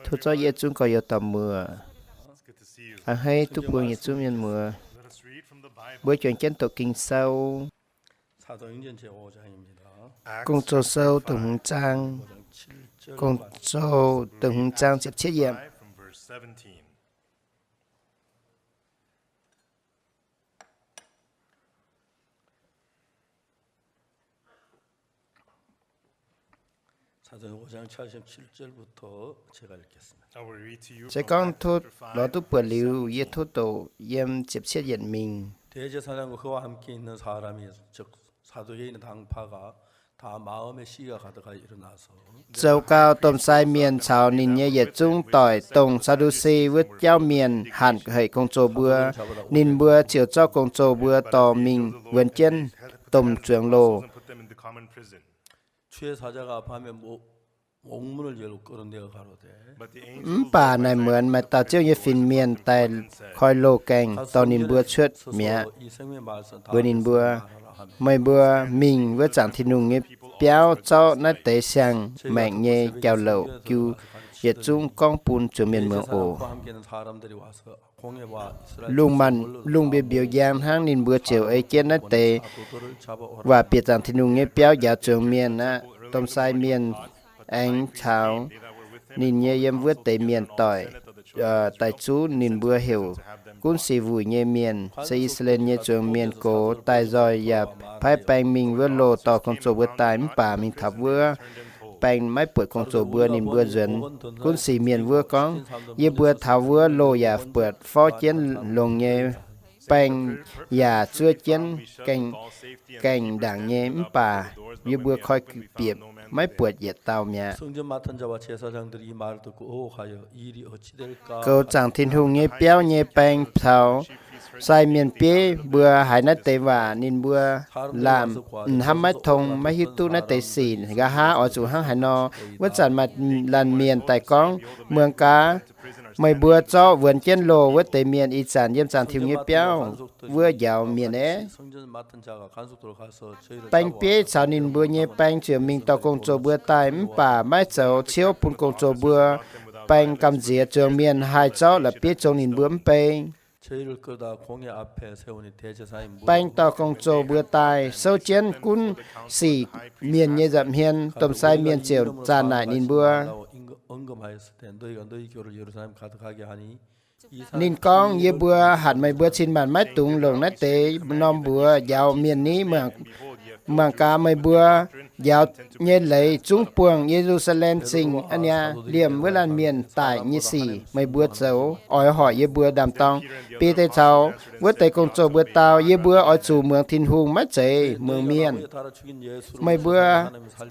Tov zorqv yietc zungv gorx-youz dorh muoz. A'hneiv duqv bun yietc zungv mienh muoz. Mbuo juangc jienv doqc Ging-Sou. Gong-Zoh Sou dongh hmz zaang. Gong-Zoh dongh hmz zaang ziepc cietv yiemc. Se gorngv tov lorz duqv buatc liuz, yie tov doqc yiem ziepc cietv yiemc mingh. Zoux gau domh sai mienh caux ninh nyei yietc zungv doic, dongh Saa^ndu^si wuov jauv mienh, hanc haic gong-zoh mbuo. Ninh mbuo ziouc zorqv gong-zoh mbuo dorh mingh wuonx jienv domh zuangx loh. Mv baac naaic muonz maaih dauh Ziouv nyei fin-mienh daaih koi loh gaengh dorh ninh mbuo cuotv mi'aqv, mbuox ninh mbuo, Meih mbuo mingh wuov zaangc Tin-Hungh nyei biauv zorqv naaiv deix siang-maengc nyei jauv-louc jiu yietc zungv gorngv bun zuangx mienh muangx oc. Lungh maanc lungh mbiouz-mbiouz njang hnangv, ninh mbuo ziouc ei jienv naaiv deix waac bieqc zaangc Tin-Hungh nyei biauv njaaux zuangx mienh aqv. Domh sai mienh aengx caux ninh nyei yiem wuov deix mienh doic daaih zuqv ninh mbuo heuc Gunv Sic Wuic nyei mienh, se I^saa^laa^en nyei zuangx mienh gox daaih nzoih yaac paaiv baeng mingh wuov loh dorh gong-zoh mbuo daaih. Mv baac mingh taux wuov, baeng maiv buatc gong-zoh mbuo. Ninh mbuo nzuonx Gunv Sic mienh wuov gorngv, Yie mbuo taux wuov loh yaac buatc forv jienv longx nyei, baeng yaac zuov jienv gaengh ndaangc nyei, mv baac yie mbuo koi bieqc maiv buatc yietc dauh mi'aqv. Goux zaangc Tin-Hungh nyei biauv nyei baeng caux sai mienh bieiv mbuo haiz naaiv deix waac, ninh mbuo laamh hnamv maiv tong, maiv hiuv duqv naaiv deix sic. Nqa'haav oix zuqc hnangv haaix nor. Wuov zanc maaih laanh mienh daaih gorngv, Muangx gaax, meih mbuo zorqv wuonx jienv loh wuov deix mienh ih zanc yiem zaangc Tin-Hungh nyei biauv wuov njaaux mienh aqv. Baeng bieiv caux ninh mbuo nyei baeng ziouc mingh dorh gong-zoh mbuo daaih, mv baac maiv zoux ciouv bun gong-zoh mbuo. Baeng gamh nziex zuangx mienh haih zorqv la'bieiv zong ninh mbuo mv bei. Baeng dorh gong-zoh mbuo daaih souv jienv Gunv Sic mienh nyei nza'hmien. Domh sai mienh ziouc zaah naaic ninh mbuo. Ninh gorngv, Yie mbuo hatc meih mbuo cin-maanc maiv dungx longc naaiv deix norm mbuox njaaux mienh ni. Mangc gaax, meih mbuo njaaux nyei leiz zungv buangh Ye^lu^saa^lem Zingh aqv. Liemh wuov laanh mienh daic nyei sic meih mbuo zoux oix hoic yie mbuo ndaam-dorng. Bide caux wuov deix gong-zoh mbuo dau, Yie mbuo oix zuqc muangx Tin-Hungh, maiv zeiz muangx mienh. Meih mbuo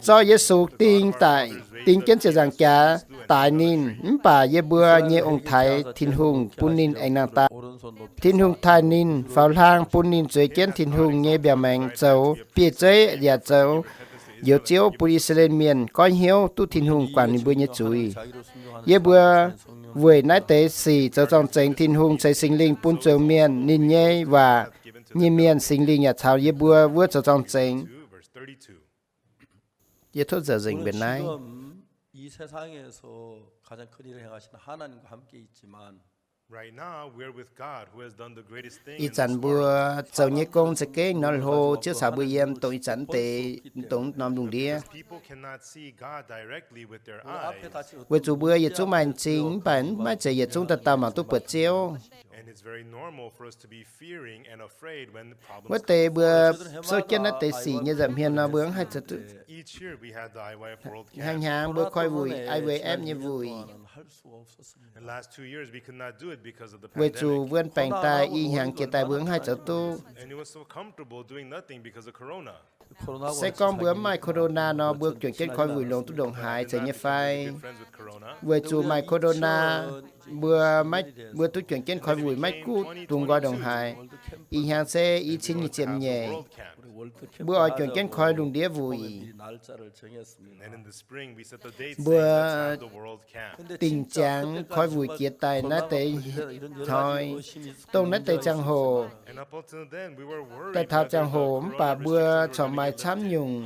zorqv Yesu ding daaih, ding jienv ziepc nzaangc jaax daix ninh, mv baac yie mbuo nyei ong-taaix Tin-Hungh bun ninh aengx nangh daaih. Tin-Hungh taaih ninh faaux hlang bun ninh zueiz jienv Tin-Hungh nyei mbiaauc maengx zoux bieiv zeiv yaac zoux njoux Ziouv bun I^saa^laa^en Mienh goiv hnyouv duqv Tin-Hungh guangc ninh mbuo nyei zuiz. Yie mbuo weic naaiv deix sic zoux zorng-zengx. Tin-Hungh ceix Singx Lingh bun zuangx mienh. Ninh nyei waac nyei mienh, Singx Lingh yaac caux yie mbuo wuov zoux zorng-zengx. Yie tov nzauc nzengc mbenc naaiv. Ih zanc mbuo zoux nyei gong za'gengh nor hlo, Ziouv caux mbuo yiem dongh ih zanc deix dongh norm lungh ndiev. Weic zuqc mbuo yietc zungv maaih m'zing, mv baac maiv zeiz yietc zungv dauh dauh mangc duqv buatc Ziouv. Wuov deix mbuo souv jienv naaiv deix sic nyei nza'hmien nor, mbuo mv haih zoux duqv. Hnyangx-hnyangx mbuo koi wuic I W F nyei wuic. Weic zuqc wuonh baengc daaih i hnyangx jiex daaih mbuo mv haih zoux duqv. Se gorngv mbuo mv maaih corona nor, mbuo juangc jienv koi wuic longx duqv ndongc haaix, zeiz nyei fai? Weic zuqc maaih corona, mbuo, mbuo duqv juangc jienv koi wuic maiv guv dungx nqoi ndongc haaix. Ih hnyangx se i cin nyic ziepc nyeic. Mbuo oix juangc jienv koi lungh ndiev wuic. Mbuo dingc ziangx koi wuic jiex daaih naaiv deix hnoi, dongh naaiv deix ziangh hoc. Daaih taux ziangh hoc mv baac mbuo corc maaih camv nyungc,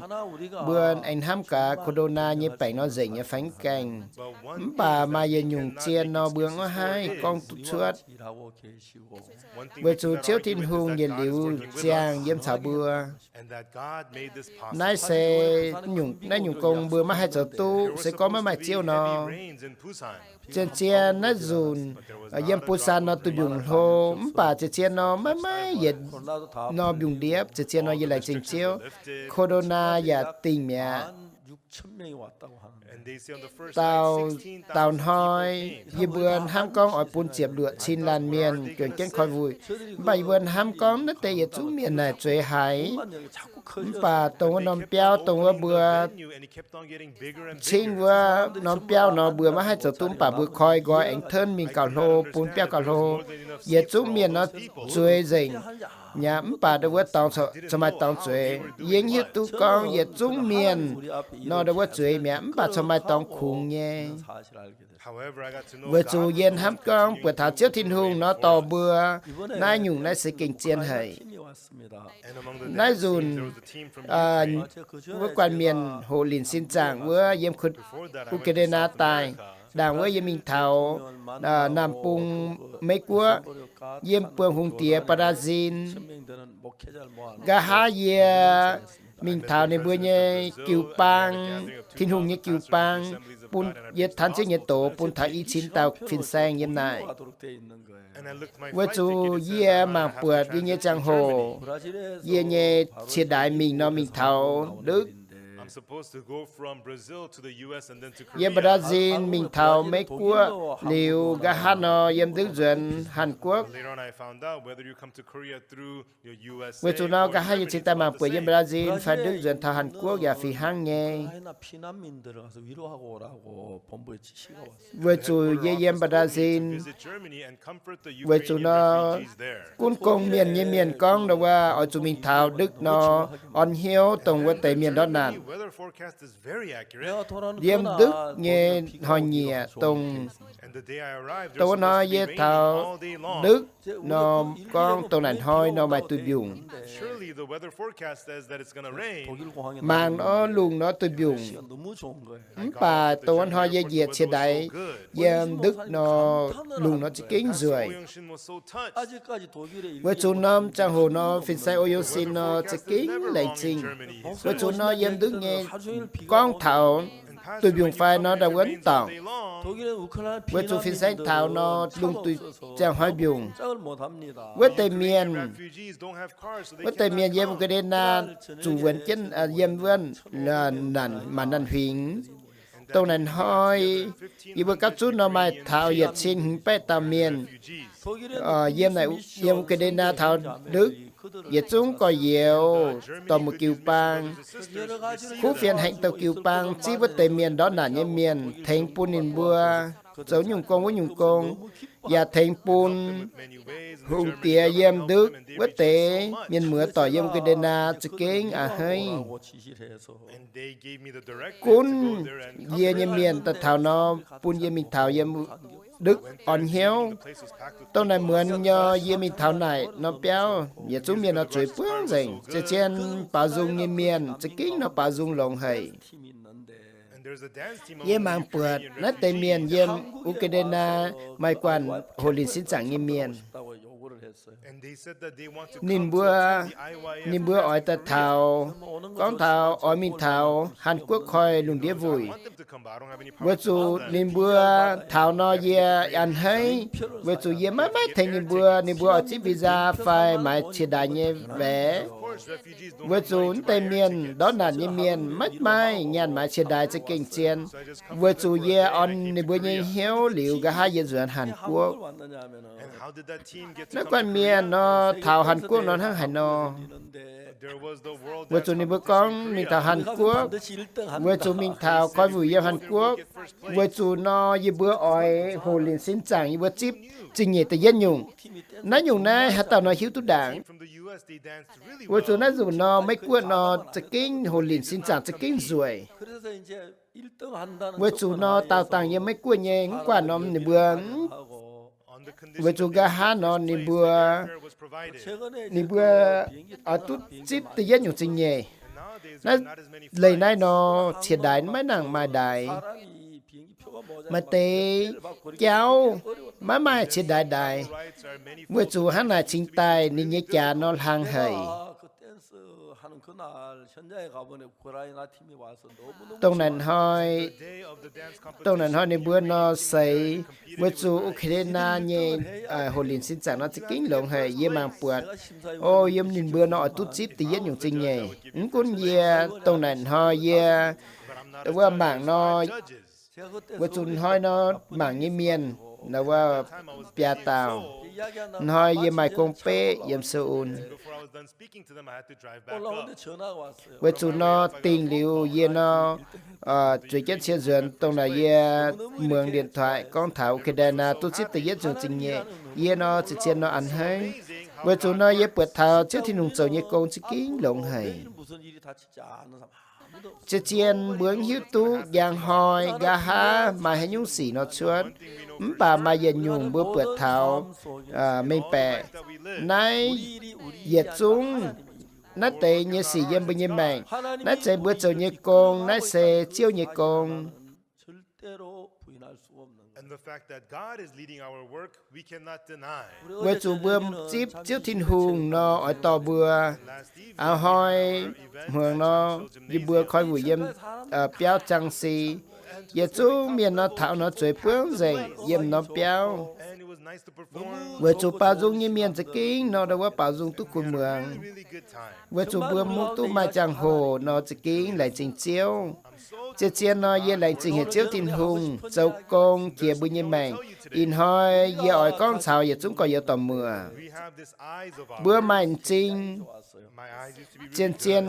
mbuo aengx hnamv gaax corona nyei baengc nor nzengc nyei fai mv gaengh. Mv baac maaih yietc nyungc zien nor mbuo maiv haih gorngv duqv cuotv, weic zuqc Ziouv Tin-Hungh yietc liuz ziangh yiem caux mbuo. Naaiv se, naaiv nyungc gong mbuo maiv haih zoux duqv se gorngv maiv maaih Ziouv nor. Zien-zien naaiv nzunc yiem Busan nor duih mbiungc hlo, mv baac zien-zien nor maiv maaih yietc norm mbiungc ndiepv. Zien-zien nor yie laengz zingh Ziouv, corona yaac dingh mi'aqv. Daaux, daaux hnoi yie mbuo hnamv gorngv oix bun ziepc luoqc cin laanh mienh juangc jienv koi wuic. Mv baac yie mbuo hnamv gorngv naaiv deix yietc zungv mienh naaic zueiz haic. Mv baac dongh wuov norm biauv, dongh wuov mbuo cingv wuov norm biauv nor mbuo maiv haih zoux duqv, mv baac mbuo koi nqoi aengx tenv mingh gauh hlo, bun biauv gauh hlo. Yietc zungv mienh nor zueiz nzengc mi'aqv, mv baac ndau wuov dorngx corc maaih dorngx zueiz. Yie hiuv duqv gorngv yietc zungv mienh nor ndau wuov zueiz mi'aqv, mv baac corc maaih dorngx kungx nyei. Weic zuqc yie hnamv gorngv buatc taux Ziouv Tin-Hungh nor dorh mbuo naaiv nyungc naaiv se gengh zien haic. Naaiv nzunc wuov guanh mienh hoqc linc sin zaangc wuov yiem Ukraine daaih, ndaangc wuov yie mingh taux naamh bung Meiv Guoqv, yiem buonv-hungh diex Brazil. Nqa'haav yie mingh taux ninh mbuo nyei jiu-baang, Tin-Hungh nyei jiu-baang, bun yie tanv Ziouv nyei doz bun taux i cin dauh fin-saeng yiem naaic. Weic zuqc yie mangc buatc yie nyei ziangh hoc, yie nyei cie-ndaix mingh nor mingh taux Ndukv. Yiem Brazil mingh taux Meiv Guoqv liuz, nqa'haav nor yiem Ndukv nzuonx Hàn Quốc. Weic zuqc nor nqa'haav yie cingx daaih mangc buatc yiem Brazil fai Ndukv nzuonx taux Hàn Quốc yaac fih hnangv nyei. Weic zuqc yie yiem Brazil, weic zuqc nor gunv gong mienh nyei mienh gorngv ndau wuov oix zuqc mingh taux Ndukv nor, orn hnyouv dongh wuov deix mienh ndortv naanc. Yiem Ndukv nyei hnoi-nyieqc dongh, dongh wuov hnoi yie taux Ndukv nor, gorngv dongh naaic hnoi nor maaih duih mbiungc. Mangc nor lungh nor duih mbiungc. Mv baac dongh wuov hnoi yie njiec cie-ndaix yiem Ndukv nor, lungh nor za'gengh nzueic. Weic zuqc norm ziangh hoc nor fin-saeng O Yongh Sin nor za'gengh laengz zingh. Weic zuqc nor yiem Ndukv nyei gorngv taux duih mbiungc fai nor ndau wuov mv dorngc. Weic zuqc fin-saeng taux nor lungh duih ziangh hnoi mbiungc. Wuov deix mienh, wuov deix mienh yiem Ukraine zuqc wuonx jienv yiem wuov maanc naanh huingx. Dongh naaic hnoi yie mbuo gapv zunv nor maaih taux yietc cin hmz baeqv dauh mienh yiem, yiem Ukraine taux Ndukv, yietc zungv gorx-youz dorh mbuo jiu-baang. Kuv fienx hengx douh jiu-baang zipv wuov deix mienh ndortv naanc nyei mienh, tengx bun ninh mbuo zoux nyungc gong wuov nyungc gong, yaac tengx bun hungh diex yiem Ndukv wuov deix mienh muoz doic yiem Ukraine za'gengh a'hneiv. Gunv yie nyei mienh daaih taux nor, bun yie mingh taux yiem Ndukv orn hnyouv. Dongh naaic muonz nor yie mingh taux naaic norm biauv, yietc zungv mienh nor zueiz buangv nzengc. Zien-zien baaux nzung nyei mienh za'gengh nor baaux nzung longx haic. Yie mangc buatc naaiv deix mienh yiem Ukraine maaih guanh hoqc linc sin zaangc nyei mienh. Ninh mbuo, ninh mbuo oix daaih taux, gorngv taux oix mingh taux Hàn Quốc koi lungh ndiev wuic. Weic zuqc ninh mbuo taux nor yie a'hneiv, weic zuqc yie maiv maaih tengx ninh mbuo. Ninh mbuo oix zipv visa fai maaiz cie-ndaix nyei waeqv. Weic zuqc naaiv deix mienh ndortv naanc nyei mienh maiv maaih nyaanh maaiz cie-ndaix za'gengh zien. Weic zuqc yie orn ninh mbuo nyei hnyouv liuz, nqa'haav yie nzuonx Hàn Quốc. Naaiv guanh Mienh nor taux Hàn Guoqv nor hnangv haaix nor. Weic zuqc ninh mbuo gorngv mingh taux Hàn Guoqv, weic zuqc mingh taux koi vuic yiem Hàn Guoqv, weic zuqc nor yie mbuo oix hoqc linc sin zaangc yie mbuo zipv zingh nyeic da'yietv nyungc. Naaiv nyungc naaiv haaix dauh nor hiuv duqv ndaangc? Weic zuqc naaiv nzunc nor Meiv Guoqv nor za'gengh hoqc linc sin zaangc za'gengh nzueic. Weic zuqc nor daauh dangh yiem Meiv Guoqv nyei mv guanh norm ninh mbuo, weic zuqc nqa'haav nor ninh mbuo, ninh mbuo oix duqv zipv da'yietv nyungc zingh nyeic. Naaiv leih naaiv nor ciex ndaix maiv nangc maaih ndaix. Maaih deix jauv maiv maaih ciex ndaix ndaix, weic zuqc hnangv naaic cingx daaih ninh nyei jaax nor hlang haic. Dongh naaic hnoi, dongh naaic hnoi ninh mbuo nor seix, weic zuqc Ukraine nyei hoqc linc sin zaangc nor za'gengh longx haic. Yie mangc buatc, o, yiem ninh mbuo nor oix duqv zipv da'yietv nyungc zingh nyeic. Mv gunv yie, dongh naaic hnoi yie wuov mangc nor, weic zuqc hnoi nor mangc nyei mienh nor wuov biaa dauh. Hnoi yie maaih gong-beqv yiem Seoul. Weic zuqc nor dingh liuz yie nor zueiz jienv cie nzuonx, dongh naaic yie muangx điện thoại gorngv taux Ukraine duqv zipv da'yietv nyungc zingh nyeic. Yie nor zien-zien nor a'hneiv, weic zuqc nor yie buatc taux Ziouv Tin-Hungh zoux nyei gong za'gengh longx haic. Zien-zien mbuo mv hiuv duqv njang hnoi nqa'haav maaih haaix nyungc sic nor cuotv, mv baac maaih yietc nyungc mbuo buatc taux mengh baeqc. Naaiv yietc zungv naaiv deix nyei sic yiem mbuo nyei maengc. Naaiv zeiz mbuo zoux nyei gong, naaiv se Ziouv nyei gong. Weic zuqc mbuo zipv Ziouv Tin-Hungh nor oix dorh mbuo. A'hnoi hmuangx nor, yie mbuo koi wuic yiem biauv Jiangxi, yietc zungv mienh nor taux nor zueiz buangv nzengc yiem norm biauv. Weic zuqc baaux nzung nyei mienh za'gengh nor ndau wuov baaux nzung duqv kuh muangx. Weic zuqc mbuo mv duqv maaih ziangh hoc nor za'gengh laengz zingh Ziouv. Zien-zien nor yie laengz zingh haic Ziouv Tin-Hungh zoux gong jiex mbuo nyei maengc. Ih hnoi yie oix gorngv caux yietc zungv gorx-youz dorh muoc. Mbuo maaih m'zing. Zien-zien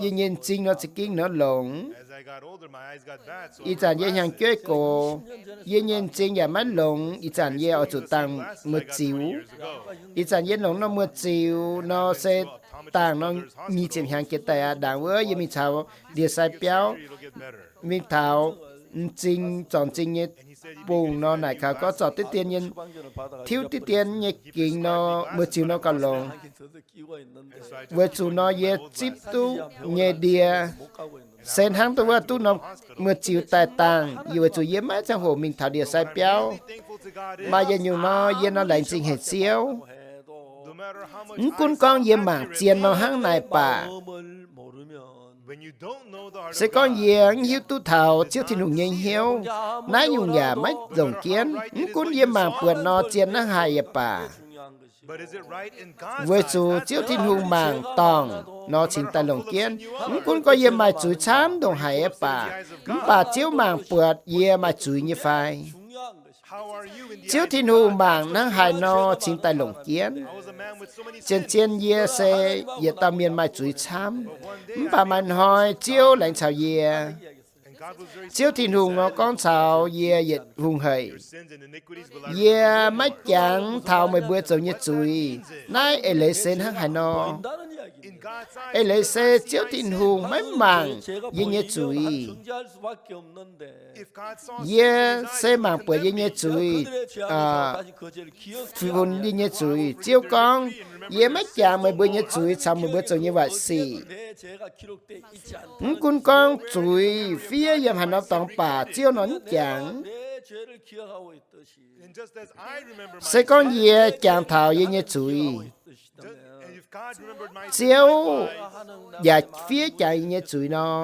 yie nyei m'zing nor za'gengh nor longx. Ih zanc yie hnyangx jueiv gox, yie nyei m'zing yaac maiv longx. Ih zanc yie oix zuqc dangh muoz-ziux. Ih zanc yie longc norm muoz-ziux nor se dangh norm nyic ziepc hnyangx jiex daaih aqv. Ndaangc wuov yie mingh caux ndie-sai biauv mingh taux m'zing zornc m'zing nyei bungh nor naaic kaux gorngv zorc diqv dien nyei, tiuv diqv dien nyei gingx nor muoz-ziux nor gauh longx. Weic zuqc nor yie zipv duqv nyei ndie se hnangv duqv wuov duqv norm muoz-ziux daaih dangh, yie weic zuqc yie maiv ziangh hoc mingh taux ndie-sai biauv. Maaih yietc nyungc nor yie nor laengz zingh haic Ziouv. Mv gunv gorngv yie mangc zien nor hnangv naaic baac, se gorngv yie mv hiuv duqv taux Ziouv Tin-Hungh nyei hnyouv, naaiv nyungc yaac maiv longc jienv. Mv gunv yie mangc buatc nor zien hnangv haaix yaac baac, weic zuqc Ziouv Tin-Hungh mangc dorngc nor cingx daaih longc jienv. Mv gunv gorngv yie maaih zuiz camv ndongc haaix yaac baac, mv baac Ziouv mangc buatc yie maaih zuiz nyei fai. Ziouv Tin-Hungh mangc hnangv haaix nor cingx daaih longc jienv. Zien-zien yie se yietc dauh mienh maaih zuiz camv, mv baac maaih hnoi Ziouv laengz caux yie. Ziouv Tin-Hungh nor gorngv caux yie yietc hungh haic, yie maiv jangx taux meih mbuo zoux nyei zuiz. Naaiv eix leiz se hnangv haaix nor? Eix leiz se Ziouv Tin-Hungh maiv mangc yie nyei zuiz. Yie se mangc buatc yie nyei zuiz, funx yie nyei zuiz. Ziouv gorngv, yie maiv jangx meih mbuo nyei zuiz caux meih mbuo zoux nyei waaic sic. Mv gunv gorngv zuiz fiev yiem haaix norm dorngx baac Ziouv nor mv jangx. Se gorngv yie jangx taux yie nyei zuiz, Ziouv yaac fiev jangx yie nyei zuiz nor,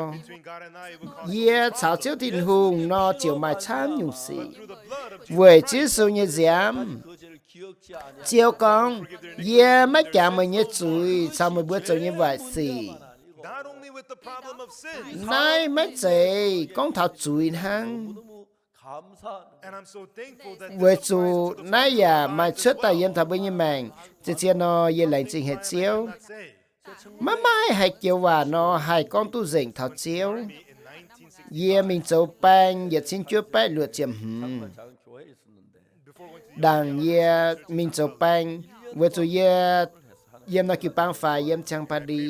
yie caux Ziouv Tin-Hungh nor ziouc maaih camv nyungc sic. Weic Ziouv Yesu nyei nziaamv, Ziouv gorngv, yie maiv jangx meih nyei zuiz caux meih mbuo zoux nyei waaic sic. Naaiv maiv zeiz gorngv taux zuiz hnangv. Weic zuqc naaiv yaac maaih cuotv daaih yiem taux mbuo nyei maengc. Zien-zien nor, yie laengz zingh haic Ziouv. Maiv maaih haaix joux waac nor haih gorngv duqv nzengc taux Ziouv. Yie mingh zoux baeng yietc cin juov baeqv luoqc ziepc hmz. Ndaangc yie mingh zoux baeng, weic zuqc yie yiem norm jiu-baang faix yiem Ciangv Baac Ndi.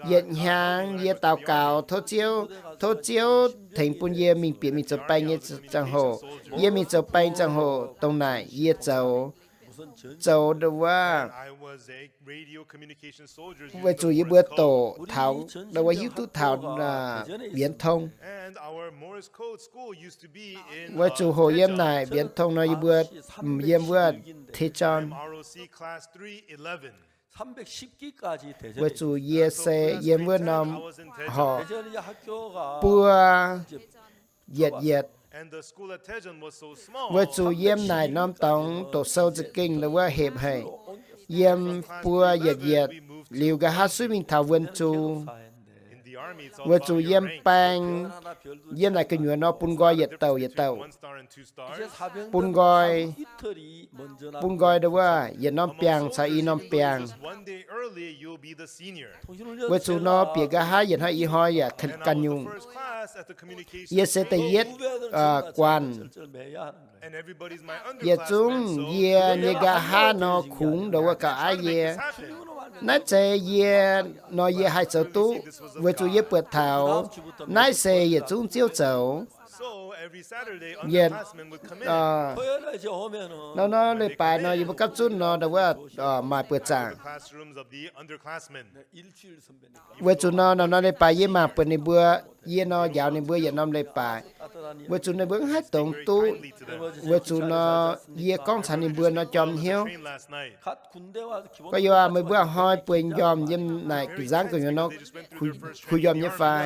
Yietc hnyangx yie daux gaux tov Ziouv, tov Ziouv tengx bun yie mingh bieqc mingh zoux baeng nyei ziangh hoc. Yie mingh zoux baeng ziangh hoc dongh naaic yie zoux, zoux ndau wuov, weic zuqc yie mbuo doqc taux, ndau wuov hiuv duqv taux viễn thông. Weic zuqc hoc yiem naaic viễn thông nor yie mbuo yiem wuov Daejeon. Weic zuqc yie se yiem wuov norm horqc buo yietc yietc. Weic zuqc yiem naaic norm dorngx doqc sou za'gengh ndau wuov hepc haic. Yiem buo yietc yietc liuz nqa'haav suiv mingh taux Wuonh Zunh. Weic zuqc yiem baeng, yiem naaic gu'nyuoz nor bun nqoi yietc douc yietc douc, bun nqoi, bun nqoi ndau wuov yietc norm biangh caux i norm biangh. Weic zuqc nor bieqc nqa'haav yietc hnoi i hnoi yaac ganh nyungc. Yie se da'yietv guanh. Yietc zungv yie nyei nqa'haav nor kungx ndau wuov gauh aiv yie. Naaiv zeiz yie nor yie haih zoux duqv, weic zuqc yie buatc taux naaiv se yietc zungv Ziouv zoux. Yietc norm norm leiz-baaix nor yie mbuo gapv zunv nor ndau wuov maaih buoz-zaangc. Weic zuqc nor norm norm leiz-baaix yie mangc buatc ninh mbuo, yie nor njaaux ninh mbuo yietc norm leiz-baaix. Weic zuqc ninh mbuo mv haih dongz duqv. Weic zuqc nor yie gorngv caux ninh mbuo nor jorm hnyouv. Gorx-youz aac, meih mbuo a'hnoi bueix m'njormh yiem naaic nzangv gu'nyuoz nor kuh njormh nyei fai?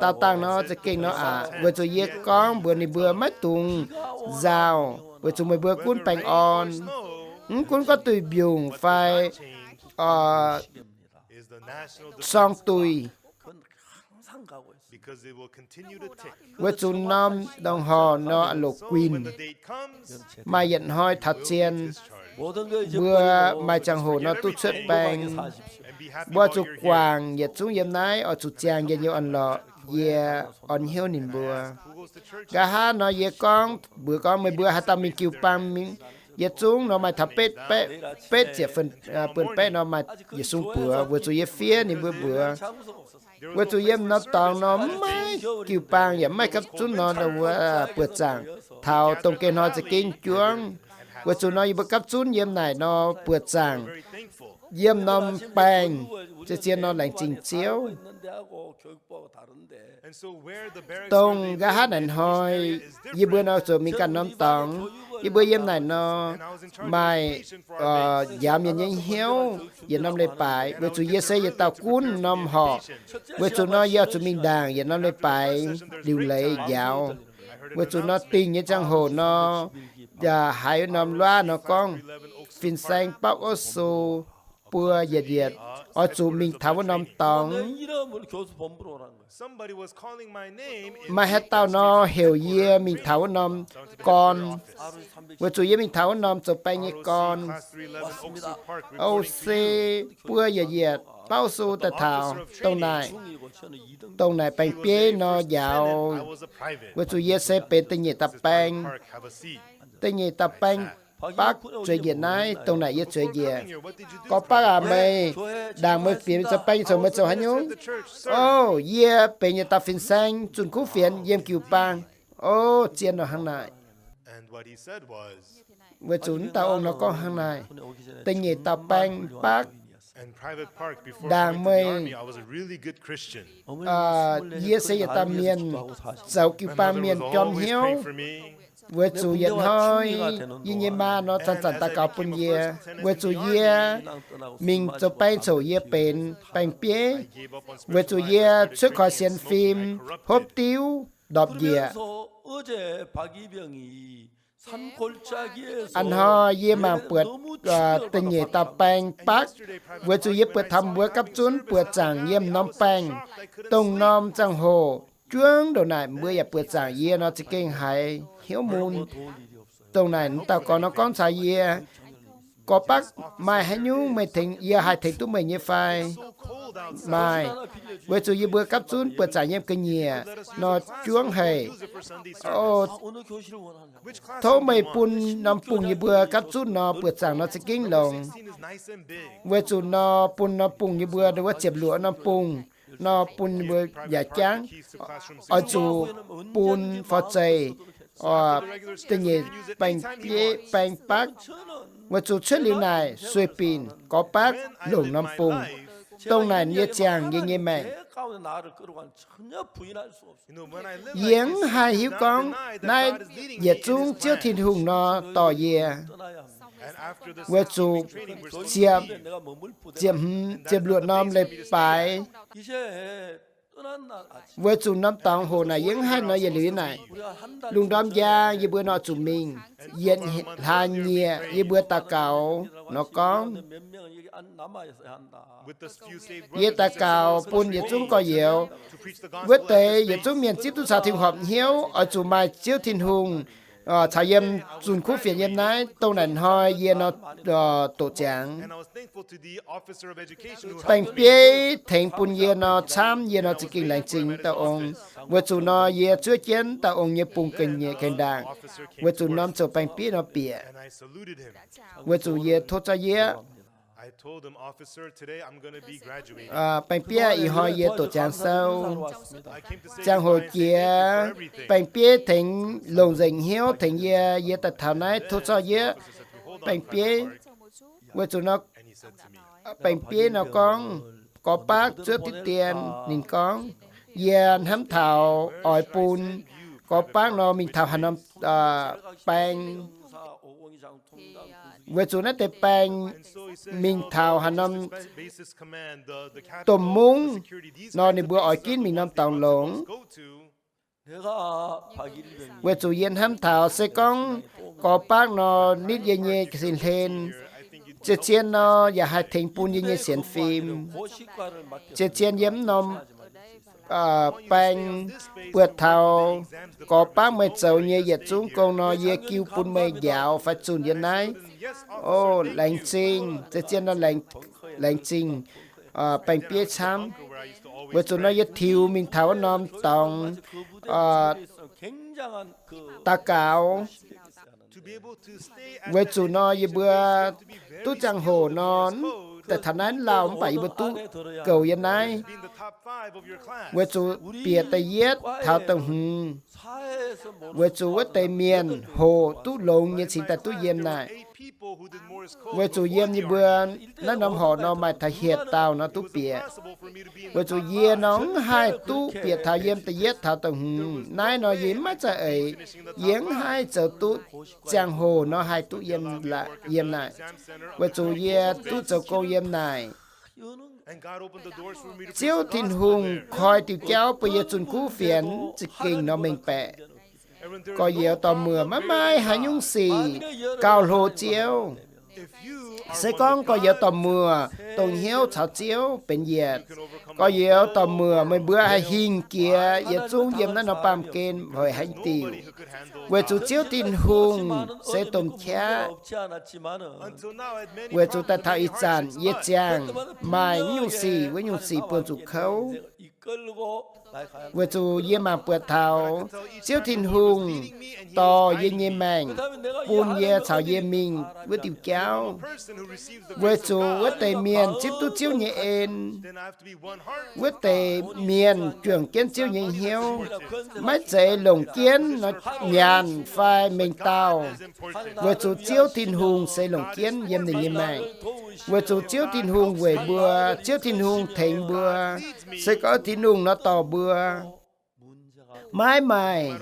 Daauh dangh nor za'gengh nor aqc. Weic zuqc yie gorngv mbuox ninh mbuo maiv dungx nzauh, weic zuqc meih mbuo gunv baengh orn. Mv gunv gorngv duih mbiungc fai sorng duih, weic zuqc norm đồng hồ nor loc guinh, maaih yietc hnoi taux zien, mbuo maaih ziangh hoc nor duqv cuotv baeng. Mbuo zuqc guangc yietc zungv yiem naaiv oix zuqc ziangh njien-youh orn-lorqc. Yie orn hnyouv ninh mbuo. Nqa'haav nor yie gorngv mbuox gorngv meih mbuo haaix dauh mingh jiu-baang mingh, yietc zungv nor maaih taux betv, betv ziepc buonc baeqv nor maaih yietc sung buoz, weic zuqc yie fiev ninh mbuo mbuox. Weic zuqc yiem norm dorngx nor mv maaih jiu-baang yaac mv maaih gapv zunv nor ndau wuov buoz-zaangc taux dongh gengh hnoi za'gengh juangv. Weic zuqc nor yie mbuo gapv zunv yiem naaic nor buoz-zaangc, yiem norm baengh, zien-zien nor laengz zingh Ziouv. Dongh nqa'haav naaic hnoi yie mbuo nor zuqc mingh ganh norm dorngx. Yie mbuo yiem naaic nor maaih njaaux mienh nyei hnyouv yietc norm leiz-baaix, weic zuqc yie se yietc dauh gunv norm horqc. Weic zuqc nor yie oix zuqc mingh ndaangc yietc norm leiz-baaix liuc leiz njaaux. Weic zuqc nor dingh nyei ziangh hoc nor, yaac haiz norm luaav nor gorngv, fin-saeng baauv orv su buo yietc yietc, oix zuqc mingh taux wuov norm dorngx. Maaih haaix dauh nor heuc yie mingh taux wuov norm gorn, weic zuqc yie mingh taux wuov norm zoux baeng nyei gorn. Oc, se buo yietc yietc baauv su daaih taux dongh naaic, dongh naaic baeng-bieiv nor njaaux, weic zuqc yie se benx da'nyeic dauh baeng. Da'nyeic dauh baeng, Bakv zueiz njiec naaiv, dongh naaic yie zueiz njiec. Gorx-bakv aac, meih ndaangc meih bieqc zoux baeng nyei ziangh hoc meih zoux haaix nyungc? Ov, yie benx yietc dauh fin-saeng zunh kuv fienx yiem jiu-baang. Ov, zien nor hnangv naaic. Weic zuqc naaiv dauh ong nor gorngv hnangv naaic, da'nyeic dauh baeng, Bakv, ndaangc meih, yie se yietc dauh mienh zoux jiu-baang mienh jorm hnyouv, weic zuqc yietc hnoi yie nyei maa nor zanc-zanc daux gaux bun yie, weic zuqc yie mingh zoux baeng ziouc yie benx baeng-bieiv, weic zuqc yie cuotv koix sienx fim, hopv diuv, ndorpc njiec. A'hnoi yie mangc buatc da'nyeic dauh baeng, Bakv, weic zuqc yie buatc taux mbuo gapv zunv buoqc zaangc yiem norm baengh, dongh norm ziangh hoc juangv ndongc naaic mbuo yaac buoqc zaangc yie nor za'gengh haiz hnyouv mun. Dongh naaic m'dauh gorx nor gorngv caux yie, Gorx-bakv, maaih haaix nyungc meih tengx, yie haih tengx duqv meih nyei fai? Maaih, weic zuqc yie mbuo gapv zunv buoqc zaangc yiem ga'nyiec nor juangv haic. O, tov meih bun norm bungh yie mbuo gapv zunv nor buoqc zaangc nor za'gengh longx. Weic zuqc nor bun norm bungh yie mbuo, ndongc wuov ziepc luoqc norm bungh nor bun mbuo yaac jangv. Oix zuqc bun forv-zeih da'nyeic baeng bieiv, baeng bakv. Weic zuqc cuotv liuz naaic sueih binc gorx-bakv longc norm bungh. Dongh naaic yie ziangh yie nyei maengc. Yie mv haih hiuv gorngv naaiv yietc zungv Ziouv Tin-Hungh nor dorh yie. Weic zuqc ziepc, ziepc hmz, ziepc luoqc norm leiz-baaix, weic zuqc norm dorngx hoc naaic yie mv haih nor yietc liuz yie naaic, lungh ndorm njang yie mbuo nor zuqc mingh. Yietc hlaax nyieqc yie mbuo daux gaux nor gorngv, yie daux gaux bun yietc zungv gorx-youz. Wuov deix yietc zungv mienh zipv duqv caux Tin-Hungh horpc hnyouv oix zuqc maaih Ziouv Tin-Hungh caux yiem zunh kuv fienx yiem naaiv. Dongh naaic hnoi yie nor doqc ziangx. Baeng-bieiv tengx bun yie nor camv, yie nor za'gengh laengz zingh dauh ong. Weic zuqc nor yie zuov jienv dauh ong nyei bungh ga'nyiec gaengh ndaangc, weic zuqc norm zoux baeng-bieiv nor bieqc. Weic zuqc yie tov zorqv yieqv. Baeng-bieiv, ih hnoi yie doqc ziangx sou. Ziangh hoc jiex, baeng-bieiv tengx longc nzengc hnyouv tengx yie. Yie daaih taux naaiv tov zorqv yieqv. Baeng-bieiv, weic zuqc nor, baeng-bieiv nor gorngv, Gorx-bakv zuov diqv dien. Ninh gorngv, Yie hnamv taux oix bun gorx-bakv nor mingh taux haaix norm baeng, weic zuqc naaiv deix baeng mingh taux haaix norm domh mungv nor ninh mbuo oix ginv mingh norm dorngx longx. Weic zuqc yie hnamv taux se gorngv gorx-bakv nor nitv yie nyei sin-hlen, zien-zien nor yaac haih tengx bun yie nyei sienx fim. Zien-zien yiem mv norm baeng buatc taux gorx-bakv meih zoux nyei yietc zungv gong nor yie jiu bun meih njaaux fai zunh yiem naaiv. O, laengz zingh, zien-zien nor laengz zingh baeng-bieiv camv. Weic zuqc nor yie tiux mingh taux wuov norm dorngx daux gaux. Weic zuqc nor yie mbuo duqv ziangh hoc nor, daaih taux naaiv lauh mv baac yie mbuo duqv goux yiem naaiv. Weic zuqc bieqc da'yietv taux da'hmz, weic zuqc wuov deix mienh hoqc duqv longx nyei cingx daaih duqv yiem naaic. Weic zuqc yiem yie mbuo naaiv norm horqc nor maaih taux hietc dauh nor duqv bieqc. Weic zuqc yie nor mv haih duqv bieqc taux yiem da'yietv taux da'hmz. Naaiv nor yie maiv za'eix. Yie mv haih zoux duqv ziangh hoc nor haih duqv yiem naaic, weic zuqc yie duqv zoux gong yiem naaic. Ziouv Tin-Hungh koi diuh jauv bun yie zunh kuv fienx za'gengh nor mengh baeqc. Gorx-youz dorh muoc maiv maaih haaix nyungc sic gauh hlo Ziouv. Se gorngv gorx-youz dorh muoc dongh hnyouv caux Ziouv benx yietc, gorx-youz dorh muoc meih mbuo haih hingh jiex yietc zungv yiem naaiv norm baamh gen weic haaix diuc. Weic zuqc Ziouv Tin-Hungh se domh qaqv. Weic zuqc daaih taux ih zanc yie ziangh maaih nyungc sic wuov nyungc sic buonv zuqc kouv. Weic zuqc yie mangc buatc taux Ziouv Tin-Hungh dorh yie nyei maengc bun yie caux yie mingh wuov diuh jauv. Weic zuqc wuov deix mienh zipv duqv Ziouv nyei en, wuov deix mienh juangc jienv Ziouv nyei hnyouv, maiv zeiz longc jienv nor nyanc fai mengh dauh. Weic zuqc Ziouv Tin-Hungh se longc jienv yiem ninh nyei maengc. Weic zuqc Ziouv Tin-Hungh weic mbuo, Ziouv Tin-Hungh tengx mbuo, se gorngv Tin-Hungh nor dorh mbuo, maiv maaih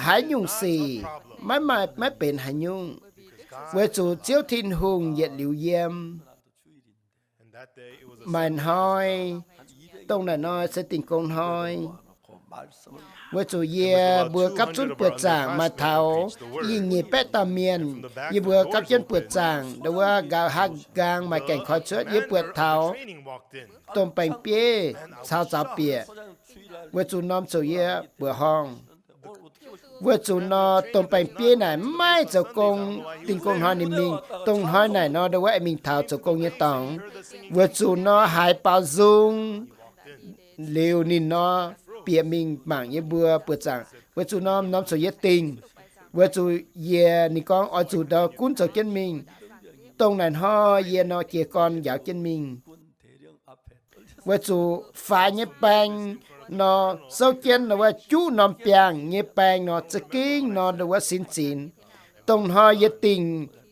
haaix nyungc sic, maiv maaih, maiv benx haaix nyungc, weic zuqc Ziouv Tin-Hungh yietc liuz yiem. Maaih hnoi, dongh naaic hnoi se Dingh Gong Hnoi. Weic zuqc yie mbuo gapv zunv buoqc zaangc maaih taux i nyeic baeqv dauh mienh, yie mbuo gapv jienv buoqc zaangc ndongc wuov nqa'haav nqaang maaih gaengh koi cuotv, yie buatc taux domh baeng-bieiv caux zaux bieqc. Weic zuqc norm ziouc yie mbuoqc horngh. Weic zuqc nor, domh baeng-bieiv naaic mv maaih zoux gong, dingh gong hnoi ninh mingh. Dongh hnoi naaic nor, ndau wuov aengx mingh taux zoux gong nyei dorngx. Weic zuqc nor, haiz baaux nzung liuz ninh nor, bieqc mingh mangc yie mbuo buoqc zaangc. Weic zuqc nor, norm ziouc yie dingh. Weic zuqc yie, ninh gorngv oix zuqc ndau gunv zoux jienv mingh. Dongh naaic hnoi yie nor jiez gorn njaaux jienv mingh. Weic zuqc faix nyei baeng nor, souv jienv ndau wuov juqv norm biangh nyei baeng nor, za'gengh nor ndau wuov sin zinx. Dongh hnoi yie dingh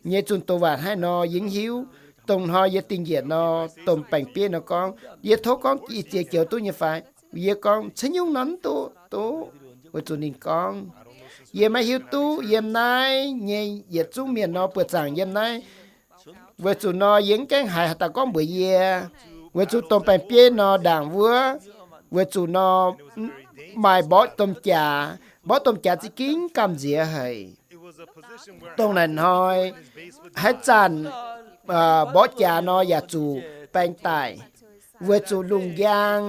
nyei zunh doz waac hnangv haaix nor yie mv hiuv. Dongh hnoi yie dingh njiec nor, domh baeng-bieiv nor gorngv, yie tov gorngv ih ziex joux duqv nyei fai? Yie gorngv, ca'nyungc nor mv duqv, duqv. Weic zuqc ninh gorngv, yie maiv hiuv duqv yiem naaiv nyei yietc zungv mienh nor buoqc zaangc yiem naaiv. Weic zuqc nor, yie mv gaengh haiz haaix dauh gorngv mbuox yie. Weic zuqc domh baeng-bieiv nor ndaangc wuov, weic zuqc nor, maaih mborqv domh jaax. Mborqv domh jaax za'gengh gamh nziex haic. Dongh naaic hnoi, haaix zanc mborqv jaax nor yaac zuqc baeng daic, weic zuqc lungh njang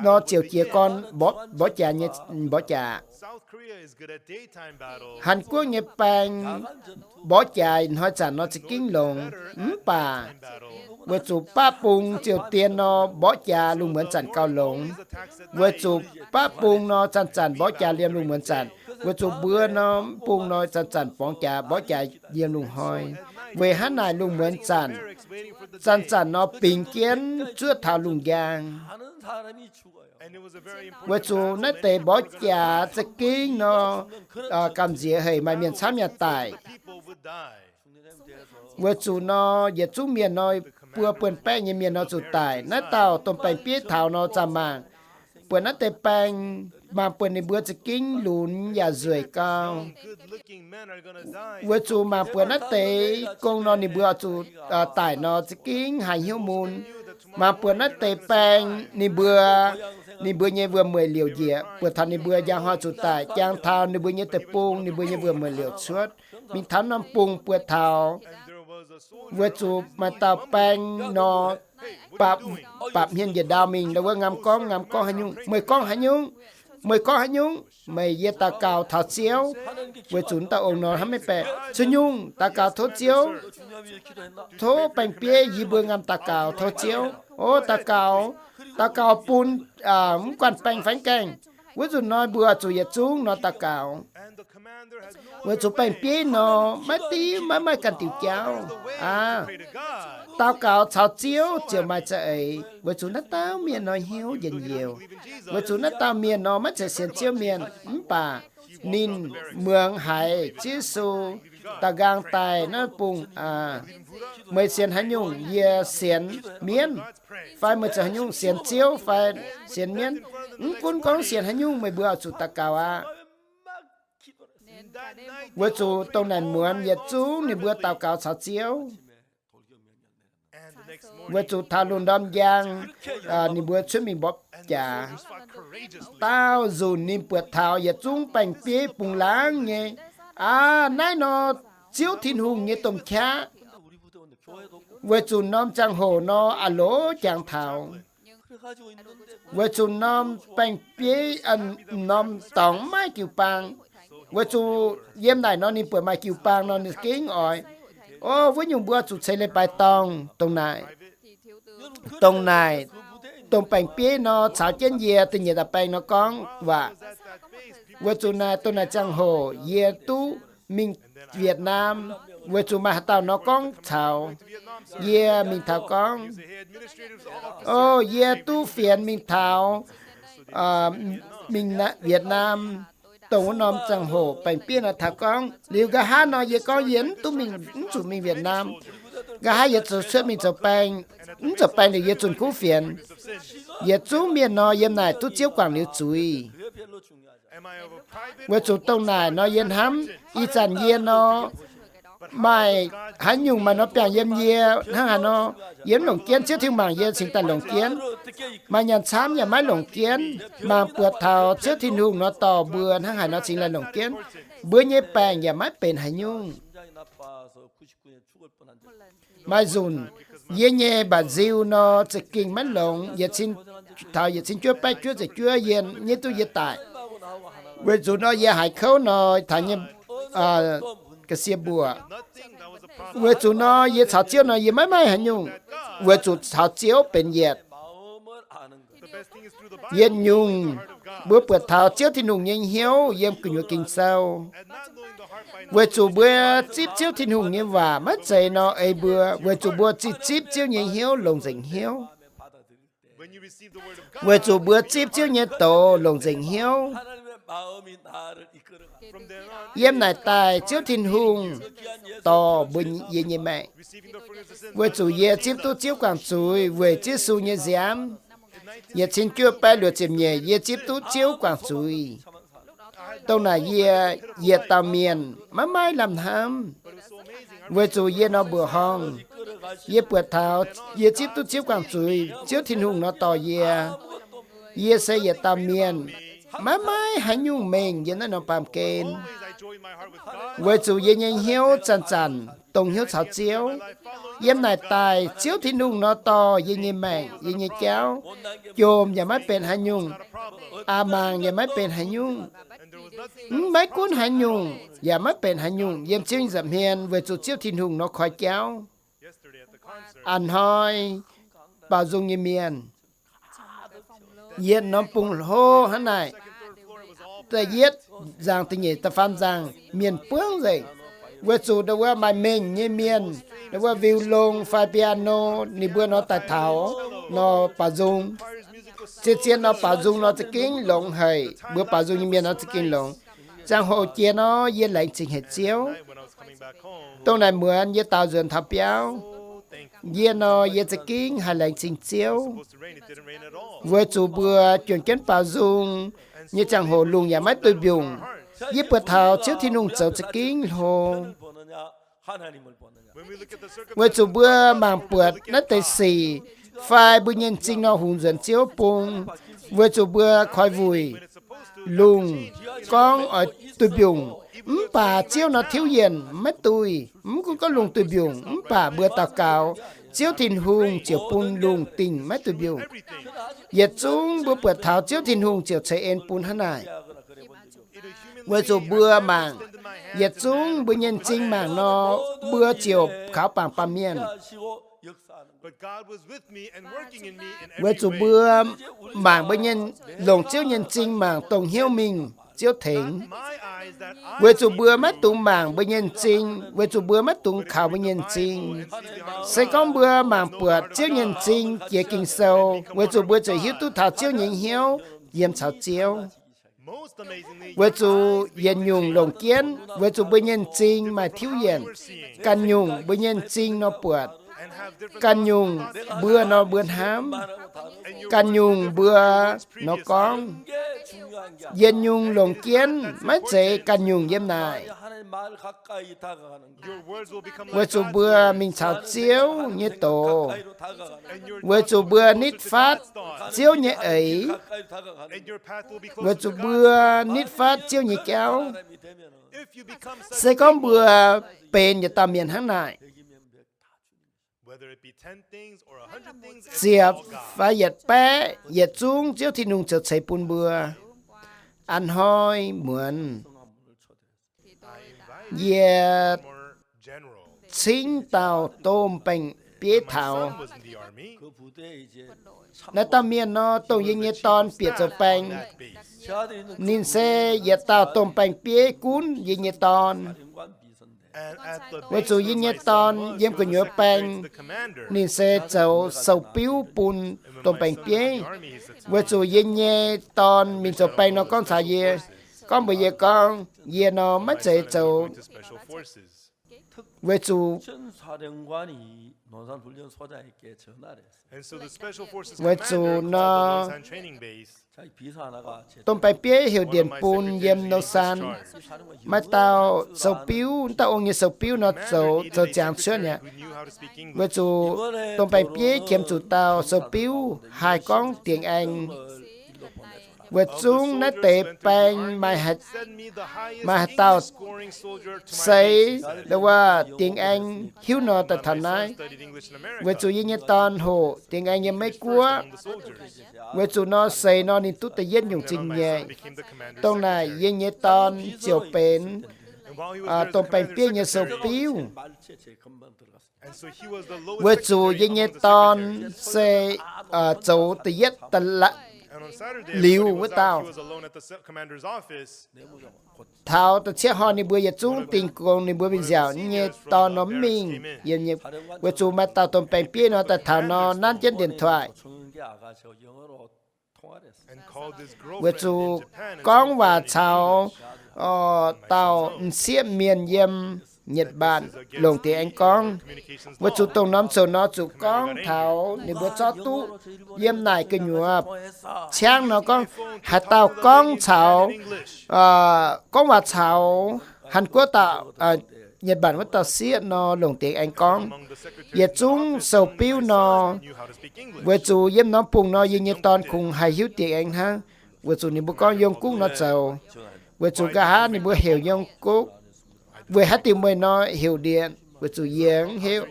nor ziouc jiez gorn mborqv jaax nyei, mborqv jaax. Hàn Guoqv nyei baeng mborqv jaax hnoi zanc nor za'gengh longx, mv baac weic zuqc baqv bung ziouc dien nor, mborqv jaax lungh muonz zanc gauh longx. Weic zuqc baqv bung nor, zanc-zanc mborqv jaax yiem lungh muonz zanc. Weic zuqc mbuo nor, bung nor, zanc-zanc borngz jaax, mborqv jaax yiem lungh hnoi. Weic hnangv naaic lungh muonz zanc, zanc-zanc nor bingx jienv zuov taux lungh njang. Weic zuqc naaiv deix mborqv jaax za'gengh nor, gamh nziex haic, maaih mienh camv yaac daic. Weic zuqc nor, yietc zungv mienh nor, buo buonc-baeqv nyei mienh nor zuqc daic. Naaiv dauh domh baeng-bieiv taux nor zaah mangc, buatc naaiv deix baeng, mangc buatc ninh mbuo za'gengh lunx yaac nzueic gau. Weic zuqc mangc buatc naaiv deix gong nor, ninh mbuo oix zuqc daic nor za'gengh haiz hnyouv mun. Mangc buatc naaiv deix baeng, ninh mbuo, ninh mbuo nyei wuom-mueic liouc njiec, buatc taux ninh mbuo njang hnoi zuqc daic, jangx taux ninh mbuo nyei deic-bung, ninh mbuo nyei wuom-mueic liouc cuotv. Mingh taux norm bung buatc taux, weic zuqc maaih dauh baeng nor, bapc, bapc hmien njiec ndau mingh, ndau wuov ngamv gorngv, ngamv gorngv haaix nyungc? Meih gorngv haaix nyungc? Meih gorngv haaix nyungc? Meih, yie daux gaux taux Ziouv. Weic zuqc dauh ong nor hnamv maiv baeqc, ca'nyungc daux gaux tov Ziouv, tov baeng-bieiv, yie mbuo ngamv daux gaux tov Ziouv. O, daux gaux, daux gaux bun mv guanh baeng fai mv gaengh. Wuov nzunc nor mbuo zuqc yietc zungv nor daux gaux. Weic zuqc baeng-bieiv nor maiv diuv, maiv maaih ganh diuc jauv aqv. Daux gaux caux Ziouv ziouc maaih za'eix. Weic zuqc naaiv dauh mienh nor hnyouv njien-youh. Weic zuqc naaiv dauh mienh nor maiv zeiz sienx Ziouv mienh, mv baac ninh muangx haiz Ziouv Yesu daux nqaang daaih naaiv bung aqv. Meih sienx haaix nyungc? Yie sienx mienv. Fai meih zoux haaix nyungc? Sienx Ziouv fai sienx mienv? Mv gunv gorngv sienx haaix nyungc, meih mbuo oix zuqc daux gaux aqv. Weic zuqc dongh naaic muonz yietc zungv ninh mbuo daux gaux caux Ziouv. Weic zuqc taux lungh ndorm njang, ninh mbuo cuotv mingh mborqv jaax. Daauh nzunc ninh buatc taux yietc zungv baeng-bieiv bungx laangz nyei. Aa, naaiv nor Ziouv Tin-Hungh nyei domh qaqv. Weic zuqc norm ziangh hoc nor a'loz jangx taux. Weic zuqc norm baeng-bieiv, norm dorngx maiv jiu-baang. Weic zuqc yiem naaic nor ninh buatc maaih jiu-baang nor ninh gengh oix, o, wuov nyungc mbuo zuqc ceix leiz-baaix dorngh dongh naaic. Dongh naaic, dongh baeng-bieiv nor caux jienv yie da'nyeic dauh baeng nor gorngv waac. Weic zuqc naaic, dongh naaic ziangh hoc yie duqv mingh Việt Nam, weic zuqc maaih haaix dauh nor gorngv caux yie mingh taux gorngv, o, yie duqv fienx mingh taux, mingh Việt Nam. Dongh wuov norm ziangh hoc baeng-bieiv nor taux gorngv, liuz nqa'haav nor yie gorngv yie mv duqv mingh, mv zuqc mingh Việt Nam. Nqa'haav yie zuqc cuotv mingh zoux baeng, mv zoux baeng liuz yie zunh kuv fienx. Yietc zungv mienh nor yiem naaic duqv Ziouv guangc liuz zuiz. Weic zuqc dongh naaic nor yie hnamv, ih zanc yie nor maaih haaix nyungc maaih nor biangh yiem yie hnangv haaix nor, yie mv longc jienv. Ziouv Tin-Hungh mangc yie cingx daaih longc jienv. Maaih nyanc camv yaac maiv longc jienv. Mangc buatc taux Ziouv Tin-Hungh nor dorh mbuo hnangv haaix nor cingx laih longc jienv. Mbuo nyei baengc yaac maiv benx haaix nyungc. Maaih nzunc yie nyei mba'nziu nor za'gengh maiv longx, yietc cin, taux yietc cin juov baeqv juov ziepc juov yie nyei duqv yie daic. Weic zuqc nor yie haiz kouv nor taux nyei ga'sie mbuoqc. Weic zuqc nor yie caux Ziouv nor yie maiv maaih haaix nyungc, weic zuqc caux Ziouv benx yietc. Yietc nyungc mbuo buatc taux Ziouv Tin-Hungh nyei hnyouv yiem gu'nyuoz Ging-Sou. Weic zuqc mbuo zipv Ziouv Tin-Hungh nyei waac maiv zeiz nor ei mbuo, weic zuqc mbuo zipv, zipv Ziouv nyei hnyouv longc nzengc hnyouv. Weic zuqc mbuo zipv Ziouv nyei doz longc nzengc hnyouv, yiem naaic daaih Ziouv Tin-Hungh dorh mbuo, yie nyei maengc. Weic zuqc yie zipv duqv Ziouv guangc zuiz weic Ziouv Yesu nyei nziaamv. Yietc cin juov baeqv luoqc ziepc nyeic yie zipv duqv Ziouv guangc zuiz. Dongh naaic yie, yietc dauh mienh maiv maaih lamh hnamv, weic zuqc yie nor mbuoqc horngh. Yie buatc taux yie zipv duqv Ziouv guangc zuiz, Ziouv Tin-Hungh nor dorh yie. Yie se yietc dauh mienh maiv maaih haaix nyungc mengh yiem naaiv norm baamh gen, weic zuqc yie nyei hnyouv zanc-zanc dongh hnyouv caux Ziouv. Yiem naaic daaih Ziouv Tin-Hungh nor dorh yie nyei maengc, yie nyei jauv. Jomc yaac maiv benx haaix nyungc, aa, mangc yaac maiv benx haaix nyungc. Mv, maiv gunv haaix nyungc yaac maiv benx haaix nyungc yiem Ziouv nyei nza'hmien, weic zuqc Ziouv Tin-Hungh nor koi jauv. A'hnoi baaux nzung nyei mienh, yietc norm bung hlo hnangv naaic, da'yietv nzangc, da'nyeic, da'faam nzangc mienh buangv nzengc, weic zuqc ndau wuov maaih mengh nyei mienh, ndau wuov viu-lon fai piano, ninh mbuo nor daaih taux nor baaux nzung. Zien-zien nor baaux nzung nor za'gengh longx haic, mbuo baaux nzung nyei mienh nor za'gengh longx. Ziangh hoc jiex nor yie laengz zingh haic Ziouv. Dongh naaic muonz yie daaux nzuonx taux biauv, yie nor yie za'gengh haih laengz zingh Ziouv, weic zuqc mbuo juonh jienv baaux nzung nyei ziangh hoc lungh yaac maiv duih mbiungc. Yie buatc taux Ziouv Tin-Hungh zoux za'gengh hlo. Weic zuqc mbuo mangc buatc naaiv deix sic, fai mbuo nyei m'zing nor hungx nzuonx Ziouv bung, weic zuqc mbuo koi wuic, lungh, gorngv oix duih mbiungc, mv baac Ziouv nor tiuv yienc maiv duih. Mv gunv gorngv lungh duih mbiungc, mv baac mbuo daux gaux, Ziouv Tin-Hungh ziouc bun lungh dingh maiv duih mbiungc. Yietc zungv mbuo buatc taux Ziouv Tin-Hungh ziouc ceix en bun hnangv naaic. Weic zuqc mbuo mangc, yietc zungv mbuo nyei m'zing mangc nor, mbuo ziouc kaux bangc baamh mienh. Weic zuqc mbuo mangc mbuo nyei, longc Ziouv nyei m'zing mangc dongh hnyouv mingh Ziouv tengx. Weic zuqc mbuo maiv dungx mangc mbuo nyei m'zing, weic zuqc mbuo maiv dungx kaux mbuo nyei m'zing. Se gorngv mbuo mangc buatc Ziouv nyei m'zing jiex Ging-Sou, weic zuqc mbuo ziouc hiuv duqv taux Ziouv nyei hnyouv yiem caux Ziouv. Weic zuqc yietc nyungc longc jienv, weic zuqc mbuo nyei m'zing maaih tiuv yienc. Ganh nyungc mbuo nyei m'zing nor buatc, ganh nyungc mbuo nor mbuo hnamv, ganh nyungc mbuo nor gorngv. Yietc nyungc longc jienv maiv zeiz ganh nyungc yiem naaic. Weic zuqc mbuo mingh caux Ziouv nyei doz, weic zuqc mbuo nitv fatv Ziouv nyei eix, weic zuqc mbuo nitv fatv Ziouv nyei jauv. Se gorngv mbuo benx yietc dauh mienh hnangv naaic, ziepc fai yietc baeqv, yietc zungv Ziouv Tin-Hungh ziouc ceix bun mbuo. A'hnoi muonz yie cingv dauh domh baeng-bieiv taux. Naaiv dauh mienh nor, dongh yie nyei dorn bieqc zoux baeng. Ninh se yietc dauh domh baeng-bieiv gunv yie nyei dorn. Weic zuqc yie nyei dorn yiem gu'nyuoz baeng, ninh se zoux sou-biuv bun domh baeng-bieiv. Weic zuqc yie nyei dorn mingh zoux baeng nor gorngv caux yie, gorngv mbuox yie gorngv, yie nor maiv zeiz zoux. Weic zuqc, weic zuqc nor, domh baeng-bieiv heuc ndienc bun yiem Lausanne. Maaih dauh sou-biuv, dauh ong nyei sou-biuv nor zoux, zoux ziangx cuotv mi'aqv. Weic zuqc domh baeng-bieiv qiemx zuqc dauh sou-biuv haih gorngv Dingx Aengx. Weic zuqc naaiv deix baeng maaih haaix dauh seix, ndo wuov dingx aengx hiuv nor daaih taux naaiv. Weic zuqc yie nyei dorn hoqc dingx aengx yiem Meiv Guoqv. Weic zuqc nor seix nor ninh duqv da'yietv nyungc zingh nyeic. Dongh naaic yie nyei dorn ziouc benx domh baeng-bieiv nyei sou-biuv. Weic zuqc yie nyei dorn se zoux da'yietv liuz wuov dauh. Taux da'cietv hnoi ninh mbuo yietc zungv dingh gong ninh mbuo mingh nziaauc, yie nyei dorn nor mv mingh. Weic zuqc maaih dauh domh baeng-bieiv nor daaih taux nor nanv jienv điện thoại. Weic zuqc gorngv waac caux dauh m'sieqv mienh yiem Nhật Bản longc dingx aengx gorngv. Weic zuqc dongh norm coux nor zuqc gorngv taux ninh mbuo zorqv duqv yiem naaic gu'nyuoz ciangv nor gorngv haaix dauh gorngv caux, gorngv waac caux Hàn Quốc dauh, Nhật Bản wuov dauh sieqv nor longc dingx aengx gorngv. Yietc zungv sou-biuv nor, weic zuqc yiem norm bungh nor yie nyei dorn kungx haih hiuv dingx aengx hnangv. Weic zuqc ninh mbuo gorngv Yong Gukv nor zoux. Weic zuqc nqa'haav ninh mbuo heuc Yong Gukv, weic haaix diuc meih nor heuc điện? Weic zuqc yie mv hiuv.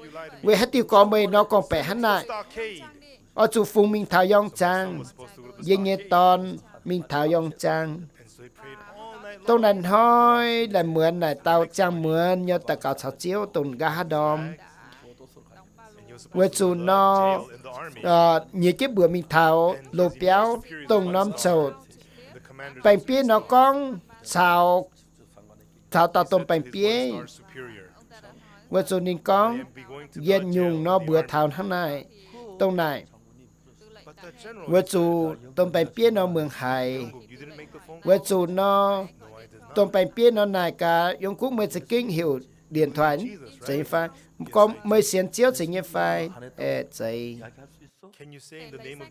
Weic haaix diuc gorx meih nor gorngv-baeqc hnangv naaic? Oix zuqc fungx mingh taux Yorng Jang. Yie nyei dorn mingh taux Yorng Jang. Dongh naaic hnoi laaic muonz naaic dau ziangh muonz nyei daux gaux caux Ziouv dongh nqa'haav ndorm. Weic zuqc nor, nyiex jienv mbuoqc mingh taux loz-biauv, dongh norm coux baeng-bieiv nor gorngv caux, caux dauh domh baeng-bieiv. Weic zuqc ninh gorngv, yietc nyungc nor mbuox taux hnangv naaic, dongh naaic. Weic zuqc domh baeng-bieiv nor muangx haiz. Weic zuqc nor, domh baeng-bieiv nor naaic gaax, Yong Gukv, meih za'gengh heuc điện thoại zeiz nyei fai? Gorngv, meih sienx Ziouv zeiz nyei fai? Aeqv, zeiz.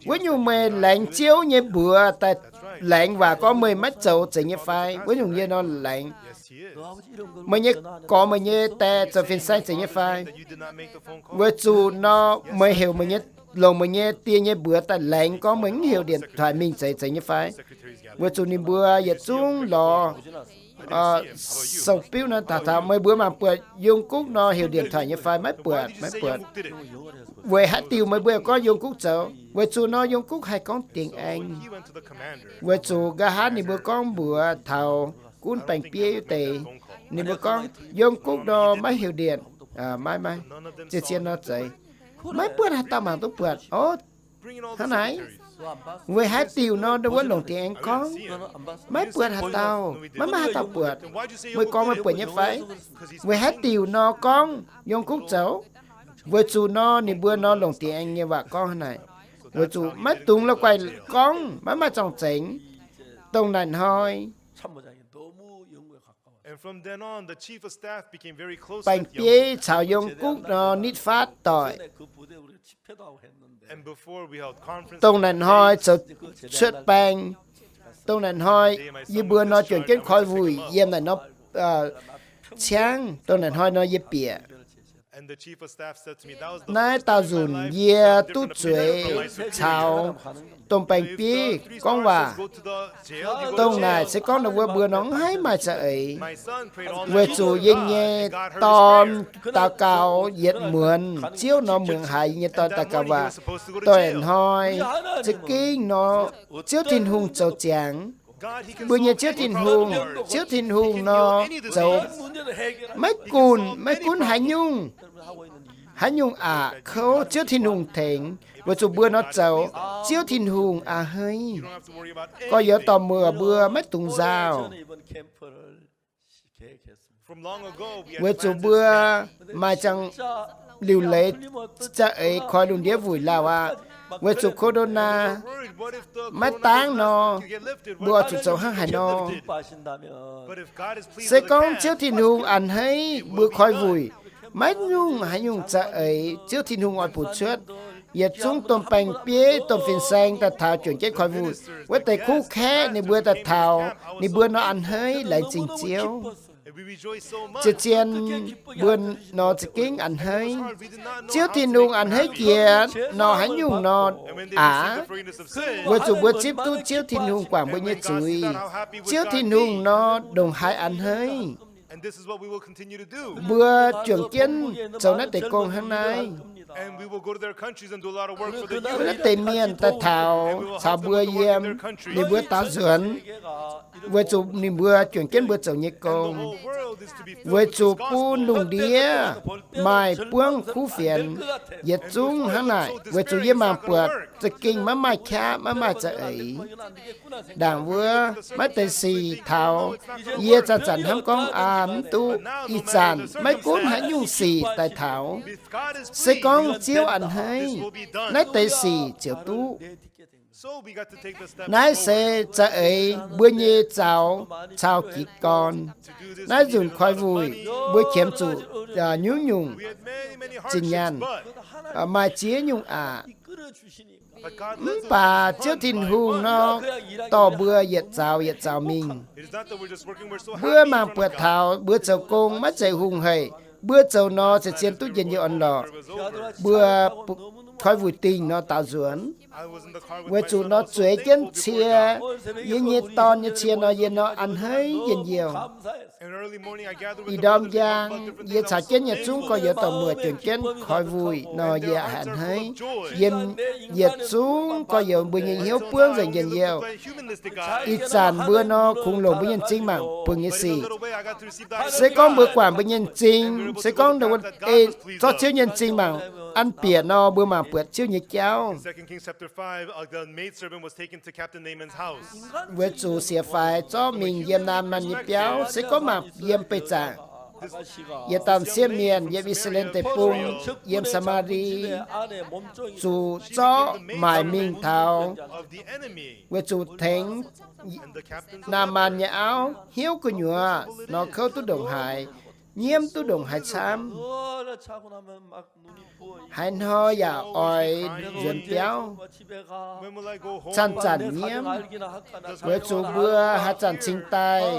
Wuov nyungc meih laengz Ziouv nyei mbuox daaih laengz waac gorngv meih maiv zoux zeiz nyei fai? Wuov nyungc yie nor laengz. Meih nyei gorx, meih nyei die zoux fin-saeng zeiz nyei fai? Weic zuqc nor meih heuc meih nyei, longc meih nyei die nyei mbuox daaih laengz gorngv meih mv heuc điện thoại mingh zeiz, zeiz nyei fai? Weic zuqc ninh mbuo yietc zungv lorz sou-biuv nor daaih taux, meih mbuox mangc buatc Yong Gukv nor heuc điện thoại nyei fai? Maiv buatc, maiv buatc. Weic haaix diuc meih mbuo gorngv Yong Gukv zoux? Weic zuqc nor Yong Gukv haih gorngv dingx aengx. Weic zuqc nqa'haav ninh mbuo gorngv mbuox taux gunv baeng-bieiv deix, ninh mbuo gorngv Yong Gukv nor maiv heuc điện. Maiv, maiv, zien-zien nor zeiz. Maiv buatc haaix dauh mangc duqv buatc. Ov, hnangv naaic. Weic haaix diuc nor wuov longc dingx aengx gorngv? Maiv buatc haaix dauh, maiv maaih haaix dauh buatc. Meih gorngv meih buatc nyei fai? Weic haaix diuc nor gorngv Yong Gukv zoux? Weic zuqc nor ninh mbuo nor longc dingx aengx nyei waac gorngv hnangv naaic. Weic zuqc maiv dungx la'guaih gorngv, maiv maaih zorng-zengx. Dongh naaic hnoi baeng-bieiv caux Yong Gukv nor nitv fatv doic. Dongh naaic hnoi zoux cuotv baeng, dongh naaic hnoi yie mbuo nor juangc jienv koi wuic yiem naaic norm ciangv. Dongh naaic hnoi nor yie bieqc naaiv dauh nzunc, yie duqv zueiz caux domh baeng-bieiv gorngv waac. Dongh naaic se gorngv ninh mbuo mbuo nor maiv maaih za'eix, weic zuqc yie nyei dorn daux gaux yietc muonz, Ziouv nor muangx haiz yie nyei dorn daux gaux waac. Dongh naaic hnoi za'gengh nor Ziouv Tin-Hungh zoux ziangx. Mbuo nyei Ziouv Tin-Hungh, Ziouv Tin-Hungh nor zoux maiv gunv, maiv gunv haaix nyungc, haaix nyungc aqc kouv, Ziouv Tin-Hungh tengx. Weic zuqc mbuo nor zoux, Ziouv Tin-Hungh a'hneiv gorx-youz dorh muoc, mbuo maiv dungx nzauh. Weic zuqc mbuo maaih ziangh liuc leiz za'eix koi lungh ndiev wuic lauh aqv. Weic zuqc corona maiv dangv nor, mbuo oix zuqc zoux hnangv haaix nor? Se gorngv Ziouv Tin-Hungh a'hneiv mbuo koi wuic, maiv nyungc haaix nyungc za'eix Ziouv Tin-Hungh oix bungx cuotv. Yietc zungv domh baeng-bieiv, domh fin-saeng daaih taux juangc jienv koi wuic. Wuov deix kuv kaeqv ninh mbuo daaih taux, ninh mbuo nor a'hneiv laengz zingh Ziouv. Zien-zien mbuo nor za'gengh a'hneiv. Ziouv Tin-Hungh a'hneiv jiex nor haaix nyungc nor aqv, weic zuqc mbuo zipv duqv Ziouv Tin-Hungh guangc mbuo nyei zuiz. Ziouv Tin-Hungh nor ndongc haaix a'hneiv. Mbuo juangc jienv zoux naaiv deix gong hnangv naaiv. Naaiv deix mienh daaih taux caux mbuo yiem ninh mbuo daaux nzuonx, weic zuqc ninh mbuo juangc jienv mbuo zoux nyei gong, weic zuqc bun lungh ndiev maaih buangv kuv fienx yietc zungv hnangv naaic, weic zuqc yie mangc buatc za'gengh maiv maaih qaqv, maiv maaih za'eix. Ndaangc wuov, maiv deix sic taux yie zanc-zanc hnamv gorngv aa mv duqv. Ih zanc maiv gunv haaix nyungc sic daaih taux, se gorngv Ziouv a'hneiv, naaiv deix sic ziouc duqv. Naaiv se za'eix mbuo nyei zaux caux jiez gorn. Naaiv nzunc koi wuic mbuo qiemx zuqc nyungc-nyungc zinh nyaanh, maaih ziex nyungc aqv. Mv baac Ziouv Tin-Hungh nor dorh mbuo yietc zaux yietc zaux mingh. Mbuo mangc buatc taux mbuo zoux gong maiv zeiz hungh haic, mbuo zoux nor ziouc zien duqv njien-youh orn-lorqc. Mbuo koi wuic dingh nor daaux nzuonx, weic zuqc nor zueiz jienv cie, yie nyei dorn nyei cie nor, yie nor a'hneiv njien-youh. Ih ndorm njang yie caux jienv yietc zungv gorx-youz dorc-muoc juangc jienv koi wuic nor, yie a'hneiv. Yiem yietc zungv gorx-youz mbuo nyei hnyouv buangv nzengc njien-youh. Ih zanc mbuo nor kungx longc mbuo nyei m'zing mangc buonc nyei sic. Se gorngv mbuo guangc mbuo nyei m'zing, se gorngv ei zorqv Ziouv nyei m'zing mangc an bieqc nor, mbuo mangc buatc Ziouv nyei jauv. Weic zuqc siec faix zorqv mingh yiem Naa^man nyei biauv. Se gorngv mangc yiem beih zaangc, yietc dauh m'sieqv mienh yiem I^saa^laa^en Deic-Bung, yiem Saa^maa^li, zuqc zorqv maaic mingh taux, weic zuqc tengx Naa^man nyei auv hnyouv gu'nyuoz nor kouv duqv ndongc haaix, nyiemv duqv ndongc haaix camv. Haaix hnoi yaac oix nzuonx biauv, zanc-zanc nyiemv, weic zuqc mbuo haaix zanc cingx daaih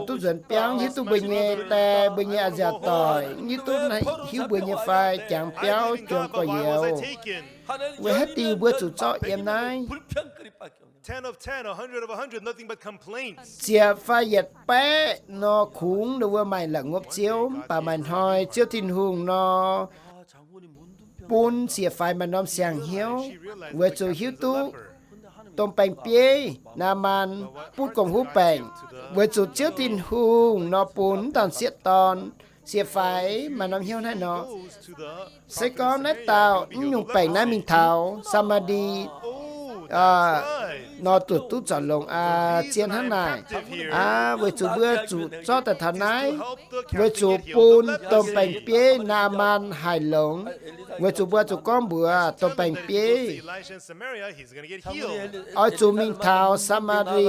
duqv nzuonx biauv, hiuv duqv mbuo nyei die, mbuo nyei a'nziaauc doic, hiuv duqv hiuv mbuo nyei fai, jangx biauv, juangc gorx-youz. Weic haaix diuc mbuo zuqc zorqv yiem naaiv? Ziepc fai yietc baeqv nor kungx ndongc wuov maaih la'ngopv Ziouv, mv baac maaih hnoi Ziouv Tin-Hungh nor bun siec faix maaih norm siang-hnyouv, weic zuqc hiuv duqv domh baeng-bieiv Naa^man butv gomh huv baengc, weic zuqc Ziouv Tin-Hungh nor bun wuov dauh m'sieqv dorn. Siec faix maaih norm hnyouv hnangv naaiv nor. Se gorngv naaiv dauh mv nyungc baengc naaiv mingh taux Saa^maa^li nor, zuqc duqv zorc longx aqv. Zien hnangv naaic aqv. Weic zuqc mbuo zuqc zorqv daaih taux naaiv, weic zuqc bun domh baeng-bieiv Naa^man haih longx, weic zuqc mbuo zuqc gorngv mbuox domh baeng-bieiv, oix zuqc mingh taux Saa^maa^li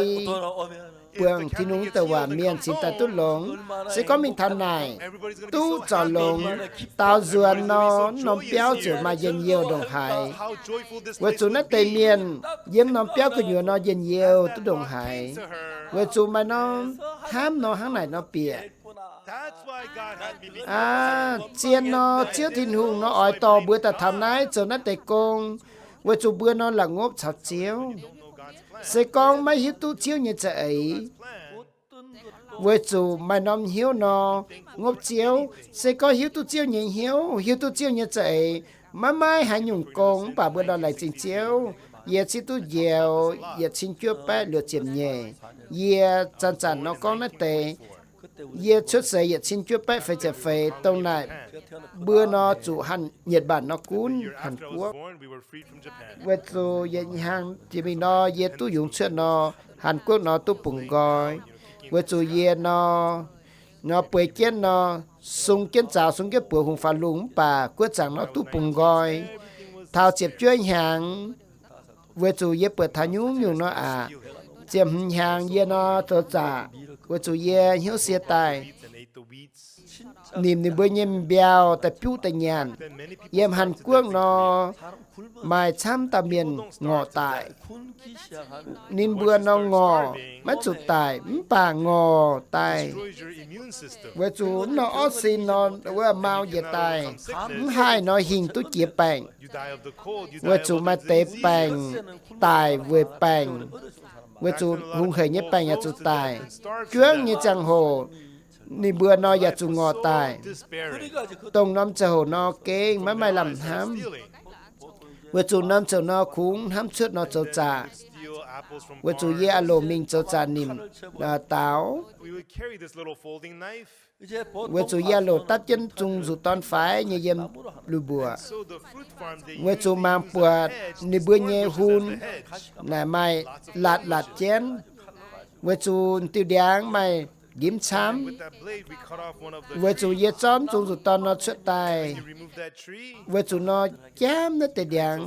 buangh Tin-Hungh wuov douc waac mienh cingx daaih duqv longx. Se gorngv mingh taux naaic duqv zorc longx, daaux nzuonx nor, norm biauv ziouc maaih njien-youh ndongc haaix. Weic zuqc naaiv deix mienh yiem norm biauv gu'nyuoz nor njien-youh duqv ndongc haaix, weic zuqc maaih norm hnamv nor hnangv naaic nor bieqc. Aa, zien nor, Ziouv Tin-Hungh nor oix dorh mbuo daaih taux naaiv zoux naaiv deix gong, weic zuqc mbuo nor la'ngopv caux Ziouv. Se gorngv maiv hiuv duqv Ziouv nyei za'eix, weic zuqc maaih norm hnyouv nor ngopv Ziouv. Se gorngv hiuv duqv Ziouv nyei hnyouv, hiuv duqv Ziouv nyei za'eix, maiv maaih haaix nyungc gong, mv baac mbuo nor laengz zingh Ziouv. Yie zipv duqv njoux yietc cin juov baeqv luoqc ziepc nyeic. Yie zanc-zanc nor gorngv naaiv deix. Yie cuotv seix yietc cin juov baeqv feix ziepc feix, dongh naaic mbuo nor zuqc hanc Nhật Bản nor gunv Hàn Quốc. Weic zuqc yietc hnyangx jiex mingh nor, yie duqv yungz cuotv nor, Hàn Quốc nor duqv bungx nqoi. Weic zuqc yie nor, nor bueix jienv nor, sung jienv zaux, sung jienv buoz hungh faaux lungh, mv baac guoqv zaangc nor duqv bungx nqoi. Taux ziepc juov hnyangx, weic zuqc yie buatc taux nyungc-nyungc nor aqc. Ziepc hmz hnyangx yie nor zoux zaqc, weic zuqc yie hnyouv sie daaih. nimc ninh mbuo nyei mbiauh daaih biuv daaih nyanc. Yiem Hàn Guoqv nor, maaih camv dauh mienh ngorc daic. Ninh mbuo nor ngorc maiv zuqc daic, mv baac ngorc daaih weic zuqc wuov norm orv sin nor wuov mau njiec daaih, mv haih nor hingh duqv jiex baengc. Weic zuqc maaih deix baengc daic weic baengc, weic zuqc hungh hec nyei baengc yaac zuqc daic. Juangv nyei ziangh hoc ninh mbuo nor yaac zuqc ngorc daic. Dongh norm ziangh hoc nor gengh maiv maaih lamh hnamv. Weic zuqc norm ziangh hoc nor kungx hnamv cuotv nor zoux zaqc. Weic zuqc yie aah loc mingh zoux zaqc nimc daaux. Weic zuqc yie aah loc dapv jienv zung nzuqc dorn faix nyei yiem lui mbuoqc. Weic zuqc mangc buatc ninh mbuo nyei hun naaic maaih latc latc jienv, weic zuqc diuh ndiangx maaih nqimv camv. Weic zuqc yie zorqv zung nzuqc dorn nor cuotv daaih, weic zuqc nor jaamv naaiv deix ndiangx.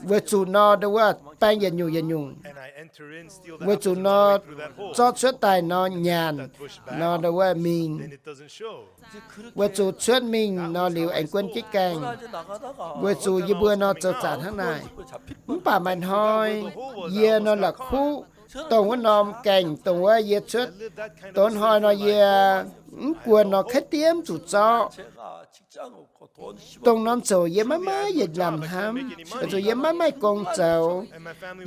Weic zuqc nor ndo wuov baeng yietc nyungc yietc nyungc. Weic zuqc nor zorqv cuotv daaih nor nyanc nor ndo wuov mingh. Weic zuqc cuotv mingh nor liuz aengx guon jienv gaengh. Weic zuqc yie mbuo nor zoux zaqc hnangv naaic. Mv baac maaih hnoi yie nor la'kuqv dongh wuov norm gaengh, dongh wuov yie cuotv, dongh hnoi nor yie mv guon nor kaiv diemv zuqc zorqv. Dongh norm ziouc yie maiv maaih yietc lamh hnamv, weic zuqc yie maiv maaih gong zoux.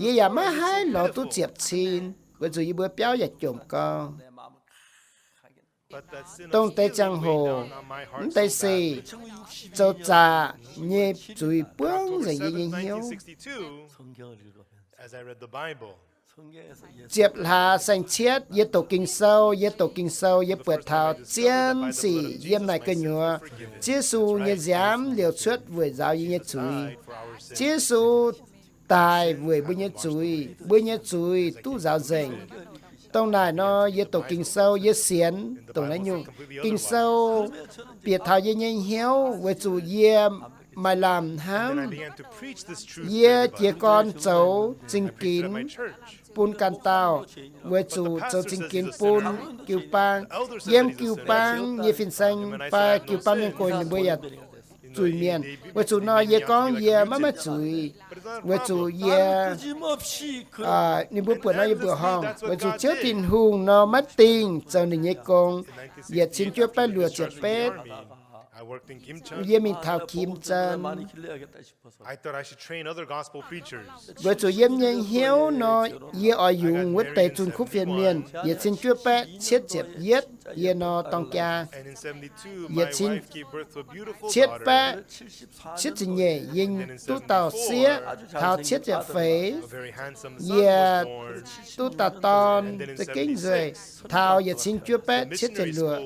Yie yaac maiv haih lorz duqv ziepc cin, weic zuqc yie mbuo biauv yaac jomc gau. Dongh deix ziangh hoc, mv deix sic zoux zaqc nyei zuiz buangv nzengc yie nyei hnyouv. Ziepc hlaax saeng-cietv yie doqc Ging-Sou, yie doqc Ging-Sou yie buatc taux zien sic yiem naaic gu'nyuoz, Ziouv Yesu nyei nziaamv liouc cuotv weic nzaaux yie nyei zuiz. Ziouv Yesu daic weic mbuo nyei zuiz, mbuo nyei zuiz duqv nzaaux nzengc. Dongh naaic nor yie doqc Ging-Sou, yie sienx dongh naaiv nyungc. Ging-Sou bieqc taux yie nyei hnyouv weic zuqc yie maaih lamh hnamv. Yie jiez gorn zoux zingh ginx bun ganh dauh, weic zuqc zoux zingh ginx bun jiu-baang. Yiem jiu-baang nyei fin-saeng fai jiu-baang mienh gorx ninh mbuo yaac zuiz-mienh. Weic zuqc nor yie gorngv yie maiv maaih zuiz, weic zuqc yie, ninh mbuo buatc nor yie mbuoqc horngh, weic zuqc Ziouv Tin-Hungh nor maiv dingh zoux ninh nyei gong. Yietc cin juov baeqv luoqc ziepc betv, yie mingh taux Kim Zan. Weic zuqc yiem nyei hnyouv nor, yie oix yungz wuov deix zunh kuv fienx mienh. Yietc cin juov baeqv cietv ziepc yietv yie nor dorng jaa. Yietc cin cietv baeqv cietv ziepc nyeic yie duqv dauh sieqv. Taux cietv ziepc feix yie duqv dauh dorn za'gengh nzueic. Taux yietc cin juov baeqv cietv ziepc luoqc,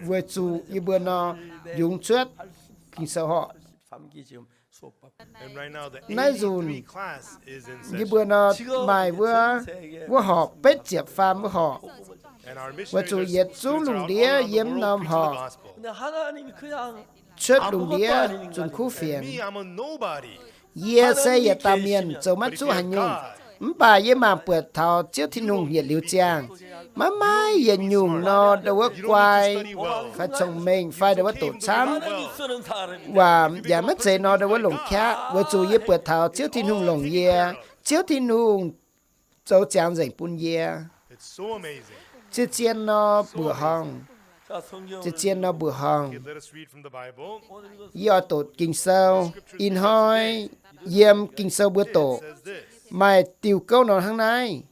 weic zuqc yie mbuo nor yungz cuotv Ging-Sou horqc. Naaiv nzunc yie mbuo nor maaih wuov, wuov horqc betv ziepc faam wuov horqc. Weic zuqc yietc zungv lungh ndiev yiem norm horqc cuotv lungh ndiev zunh kuv fienx. Yie se yietc dauh mienh zoux maiv zuqc haaix nyungc, mv baac yie mangc buatc taux Ziouv Tin-Hungh yietc liuz ziangh, maiv maaih yietc nyungc nor ndo wuov guai fai cong-mengh fai ndo wuov doqc camv waac yaac maiv zeiz nor ndo wuov longc qaqv, weic zuqc yie buatc taux Ziouv Tin-Hungh longc yie. Ziouv Tin-Hungh zoux ziangx nzengc bun yie. Zien-zien nor mbuoqc horngh. Zien-zien nor mbuoqc horngh. Yie oix doqc Ging-Sou. Ih hnoi yiem Ging-Sou mbuo doqc maaih diuh gouv nor hnangv naaiv.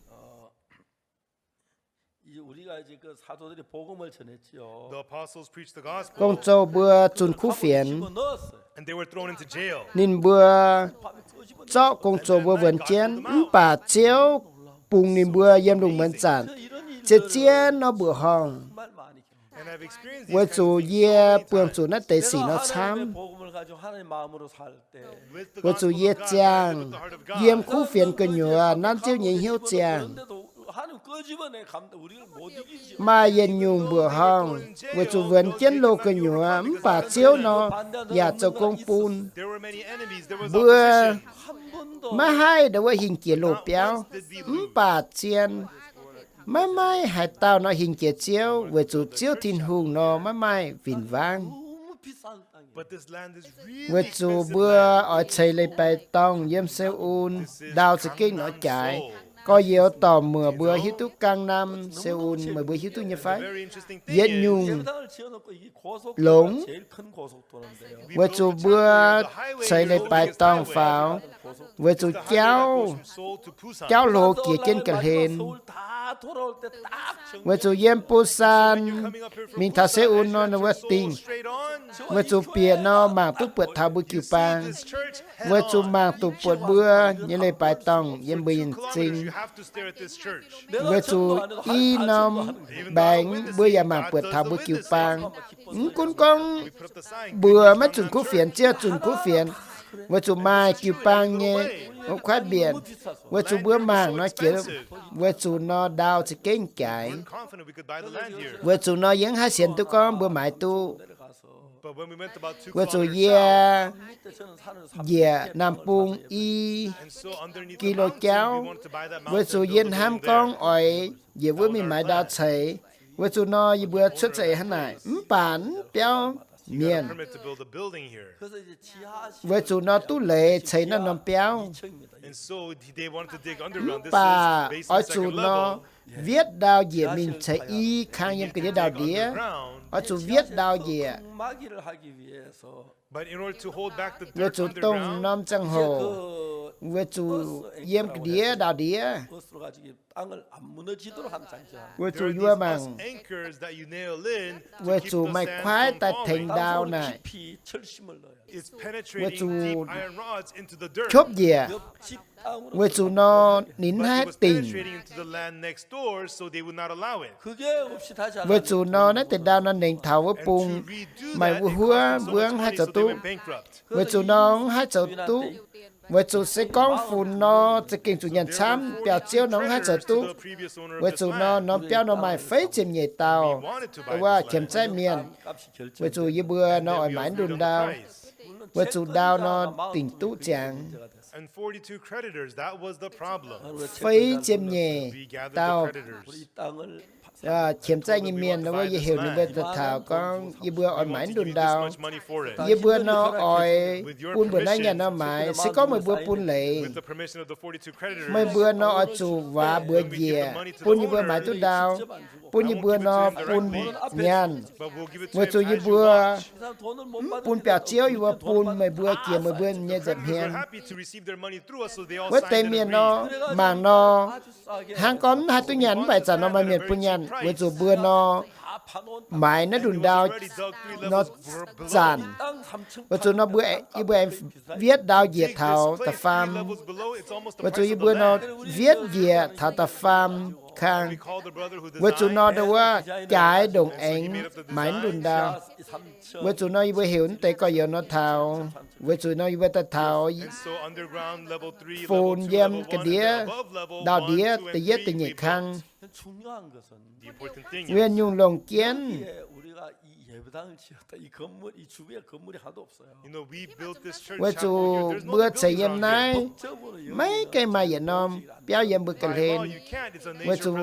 Gong-zoh mbuo zunh kuv fienx. Ninh mbuo zorqv gong-zoh mbuo wuonx jienv, mv baac Ziouv bungx ninh mbuo yiem lungh muonz zanc. Zien-zien nor mbuoqc horngh, weic zuqc yie buangh zuqc naaiv deix sic nor camv. Weic zuqc yie ziangh yiem kuv fienx gu'nyuoz nanv Ziouv nyei hnyouv ziangh. Maaih yietc nyungc mbuoqc horngh weic zuqc wuonx jienv loz gu'nyuoz, mv baac Ziouv nor yaac zoux gong bun mbuo. Maiv haih ndo wuov hingh jiex loz-biauv, mv baac zien Maiv maaih haaix dauh nor hingh jiex Ziouv, weic zuqc Ziouv Tin-Hungh nor maiv maaih win-wangv. Weic zuqc mbuo oix ceix leiz-baaix dorngh yiem Seoul, ndau za'gengh nor jaaix. Gorx-youz dorc muoc mbuo hiuv duqv Gangnam, Seoul, meih mbuo hiuv duqv nyei fai? Yietc nyungc longx, weic zuqc mbuo ceix leiz-baaix dorngh faaux, weic zuqc jauv, jauv hlo jiex jienv ga'hlen. Weic zuqc yiem Busan mingh taux Seoul nor, ninh mbuo dingh, weic zuqc bieqc nor mangc duqv buatc taux mbuo jiu-baang, weic zuqc mangc duqv buatc mbuo nyei leiz-baaix dorngh yiem mbuo nyei m'zing. Weic zuqc i norm mbaengx mbuo yaac mangc buatc taux mbuo jiu-baang. Mv gunv gorngv mbuox maiv zunc kuv fienx, Ziouv zunc kuv fienx, weic zuqc maaih jiu-baang nyei kuaaiv mbienc, weic zuqc mbuo mangc nor jiex, weic zuqc nor ndau za'gengh jaaix. Weic zuqc nor yie mv haih sienx duqv gorngv mbuo maaiz duqv. Weic zuqc yie njiec naamh bung i ki lo jauv, weic zuc yie hnamv gorngv oix njiec wuov mingh maaiz ndau ceix. Weic zuqc nor yie mbuo cuotv za'eix hnangv naaic, mv baac mv biauv mienh. Weic zuqc nor duqv leiz ceix naaiv norm biauv. Mv baac oix zuqc nor wietv ndau njiec mingh ceix i kang yiem ga'ndiev ndau-ndiev. Oix zuqc wietv ndau njiec. Weic zuqc dongh norm ziangh hoc, weic zuqc yiem ga'ndiev ndau-ndiev, weic zuqc yie mbuo mangc, weic zuqc maaih kuaaiv daaih tengx ndau naaic, weic zuqc qopv njiec, weic zuqc nor ninh mv haih dingc. Weic zuqc nor naaiv deix ndau nor nengx taux wuov bung, maaih wuov huov mbuo mv haih zoux duqv. Weic zuqc nor mv haih zoux duqv, weic zuqc se gorngv funx nor za'gengh zuqc nyanc camv, biauv-ziouv nor mv haih zoux duqv. Weic zuqc nor norm biauv nor maaih feix ziepc nyeic dauh, wuov qiemx zaeqv mienh. Weic zuqc yie mbuo nor oix maaiz ndunh ndau, weic zuqc ndau nor dingc duqv ziangx. Feix ziepc nyeic dauh qiemx zaeqv nyei mienh nor, wuov yie heuc ninh mbuo daaih taux gorngv yie mbuo oix maaiz ndunh ndau. Yie mbuo nor oix bun mbuo naaiv nyanc nor maaiz. Se gorngv meih mbuo bun leiz, meih mbuo nor oix zuqc waac mbuox njiec bun yie mbuo maaiz duqv ndau, bun yie mbuo nor bun nyanc, weic zuqc yie mbuo mv bun biauv-ziouv, yie mbuo bun meih mbuo jiex meih mbuo nyei nza'hmien. Wuov deix mienh nor, mangc nor, hnangv gorngv mv haih duqv nyanc, mv baac ih zanc nor maaih mienh bun nyanc, weic zuqc mbuo nor maaiz naaiv ndunh ndau nor zanc. Weic zuqc nor mbuo, yie mbuo aengx wietv ndau njiec taux da'faam. Weic zuqc yie mbuo nor wietv njiec taux da'faam kang. Weic zuqc nor ndau wuov jaaix ndongc aengx maaiz ndunh ndau. Weic zuqc nor yie mbuo heuc naaiv deix gorx-youz nor taux. Weic zuqc nor yie mbuo daaih taux fun yiem ga'ndiev ndau-ndiev da'yietv da'nyeic kang. Weic nyungc longc jienv, weic zuqc mbuo ceix yiem naaiv, maiv gaengh maaih yietc norm biauv yiem mbuo ga'hlen. Weic zuqc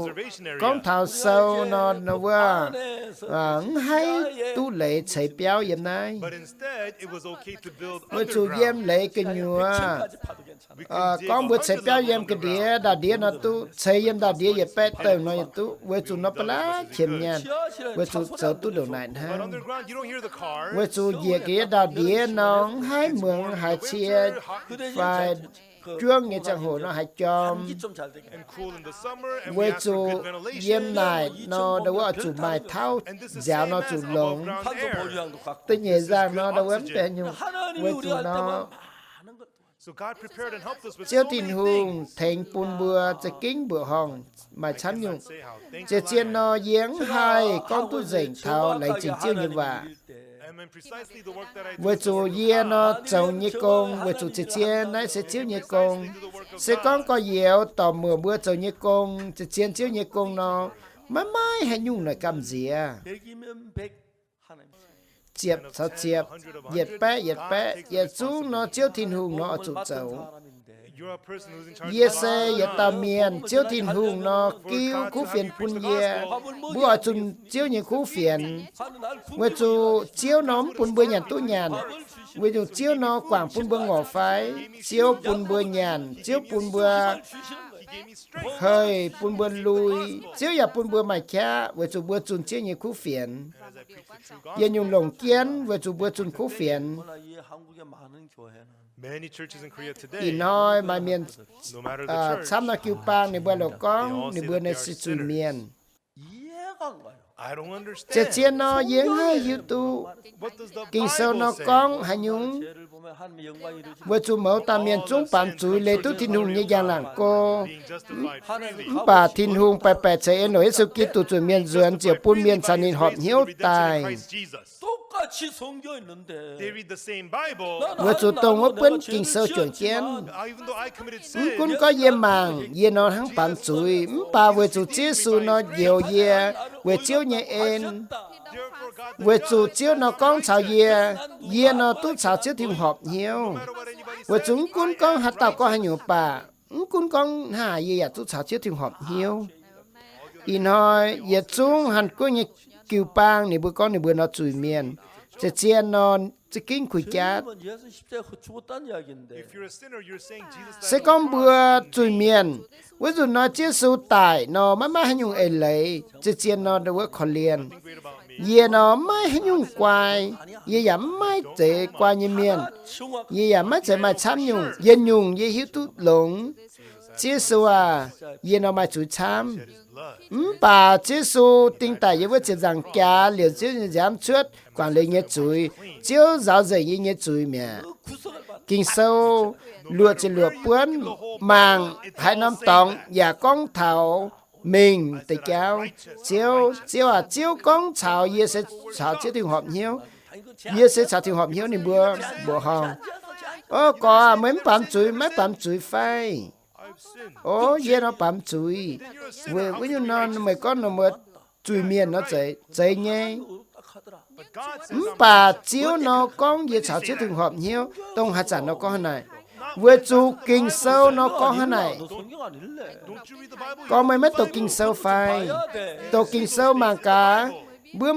gorngv taux sou nor, wuov mv haih duqv leiz ceix biauv yiem naaiv. Weic zuqc yiem leiz gu'nyuoz gorngv mbuo ceix biauv yiem ga'ndiev ndau-ndiev nor duqv, ceix yiem ndau-ndiev yietc baeqv douh nor yaac duqv. Weic zuqc nor ba'laqv qiemx nyanc, weic zuqc zoux duqv ndongc naaic hnangv. Weic zuqc njiec ga'ndiev ndau-ndiev nor mv haih muangx haaix cie fai juangv nyei ziangh hoc nor haaix jorm. Weic zuqc yiem naaic nor ndau wuov oix zuqc maaih tauv nziaaux nor zuqc longx. Da'nyeic nzangh nor ndau wuov mv benx nyungc. Weic zuqc nor Ziouv Tin-Hungh tengx bun mbuo za'gengh mbuoqc horngh maaih camv nyungc. Ziec-zien nor yie mv haih gorngv duqv nzengc taux laengz zingh Ziouv nyei waac. Weic zuqc yie nor zoux nyei gong weic zuqc ziec-zien naaiv se Ziouv nyei gong. Se gorngv gorx-youz dorc muoc mbuo zoux nyei gong, ziec-zien Ziouv nyei gong nor, maiv maaih haaix nyungc naaic gamh nziex. Ziepc caux ziepc, yietc baeqv yietc baeqv, yietc zungv nor Ziouv Tin-Hungh nor oix zuqc zoux. Yie se yietc dauh mienh, Ziouv Tin-Hungh nor giv kuv fienx bun yie. Mbuo oix zunh Ziouv nyei kuv fienx, weic zuqc Ziouv nor mv bun mbuo nyanc duqv nyanc. Weic zuqc Ziouv nor guangc bun mbuo ngorc fai? Ziouv bun mbuo nyanc, Ziouv bun mbuo hei, bun mbuo lui, Ziouv yaac bun mbuo maaih qaqv weic zuqc mbuo zunh Ziouv nyei kuv fienx. Yietc nyungc longc jienv weic zuqc mbuo zunh kuv fienx. Ih hnoi maaih mienh camv nor jiu-baang ninh mbuo lorz gorngv ninh mbuo naaiv se zuiz-mienh. Zien-zien nor yie mv haih hiuv duqv Ging-Sou nor gorngv haaix nyungc. Weic zuqc mouz dauh mienh zungv baamz zuiz, leiz duqv Tin-Hungh nyei njang-laangc go. Mv baac Tin-Hungh baeqc baeqc ceix en longc Yesu Giduc zuqc mienh nzuonx ziouc bun mienh caux ninh horpc hnyouv daaih. Weic zuqc dongh wuov buonv Ging-Sou juangc jienv. Mv gunv gorngv yie mangc yie nor hnangv baamz zuiz, mv baac weic zuqc Ziouv Yesu nor njoux yie weic Ziouv nyei en, weic zuqc Ziouv nor gorngv caux yie, yie nor duqv caux Ziouv Tin-Hungh horpc hnyouv. Weic zuqc mv gunv gorngv haaix dauh gorngv haaix nyungc baac, mv gunv gorngv hnangv haaix yie yaac duqv caux Ziouv Tin-Hungh horpc hnyouv. Ih hnoi yietc zungv han guoqv nyei jiu-baang ninh mbuo gorngv ninh mbuo nor zuiz-mienh. Zien-zien nor za'gengh kuh jatv. Se gorngv mbuo zuiz-mienh, wuov nzunc nor Ziouv Yesu daic nor maiv maaih haaix nyungc eix leiz. Zien-zien nor wuov korv-lienh. Yie nor maiv haaix nyungc guai. Yie yaac mv maaih zeiz guai nyei mienh. Yie yaac maiv zeiz maaih camv nyungc. Yietc nyungc yie hiuv duqv longx. Ziouv Yesu aac, yie nor maaih zuiz camv. Mv baac Ziouv Yesu ding daic yiem wuov ziepc nzaangc jaax liouc Ziouv nyei nziaamv cuotv guangc liuz nyei zuiz. Ziouv nzaaux nzengc yie nyei zuiz mi'aqv. Ging-Sou luoqc ziepc luoqc buonv mangc haaix norm dorngx yaac gorngv taux mengh deix jauv. Ziouv, Ziouv aac, Ziouv gorngv caux yie se caux Ziouv Tin-Hungh horpc hnyouv. Yie se caux Tin-Hungh horpc hnyouv. Ninh mbuo mbuoqc horngh, O gorx aah, meih mv baamz zuiz, maiv baamz zuiz fai? O, yie nor baamz zuiz. Weic wuov nyungc nor meih gorngv nor mbuo zuiz-mienh nor zeiz, zeiz nyei. Mv baac Ziouv nor gorngv yie caux Ziouv Tin-Hungh horpc hnyouv, dongh haaix zanc nor gorngv hnangv naaic? Weic zuqc Ging-Sou nor gorngv hnangv naaic. Gorngv meih maiv doqc Ging-Sou fai? Doqc Ging-Sou mangc gaax. Mbuo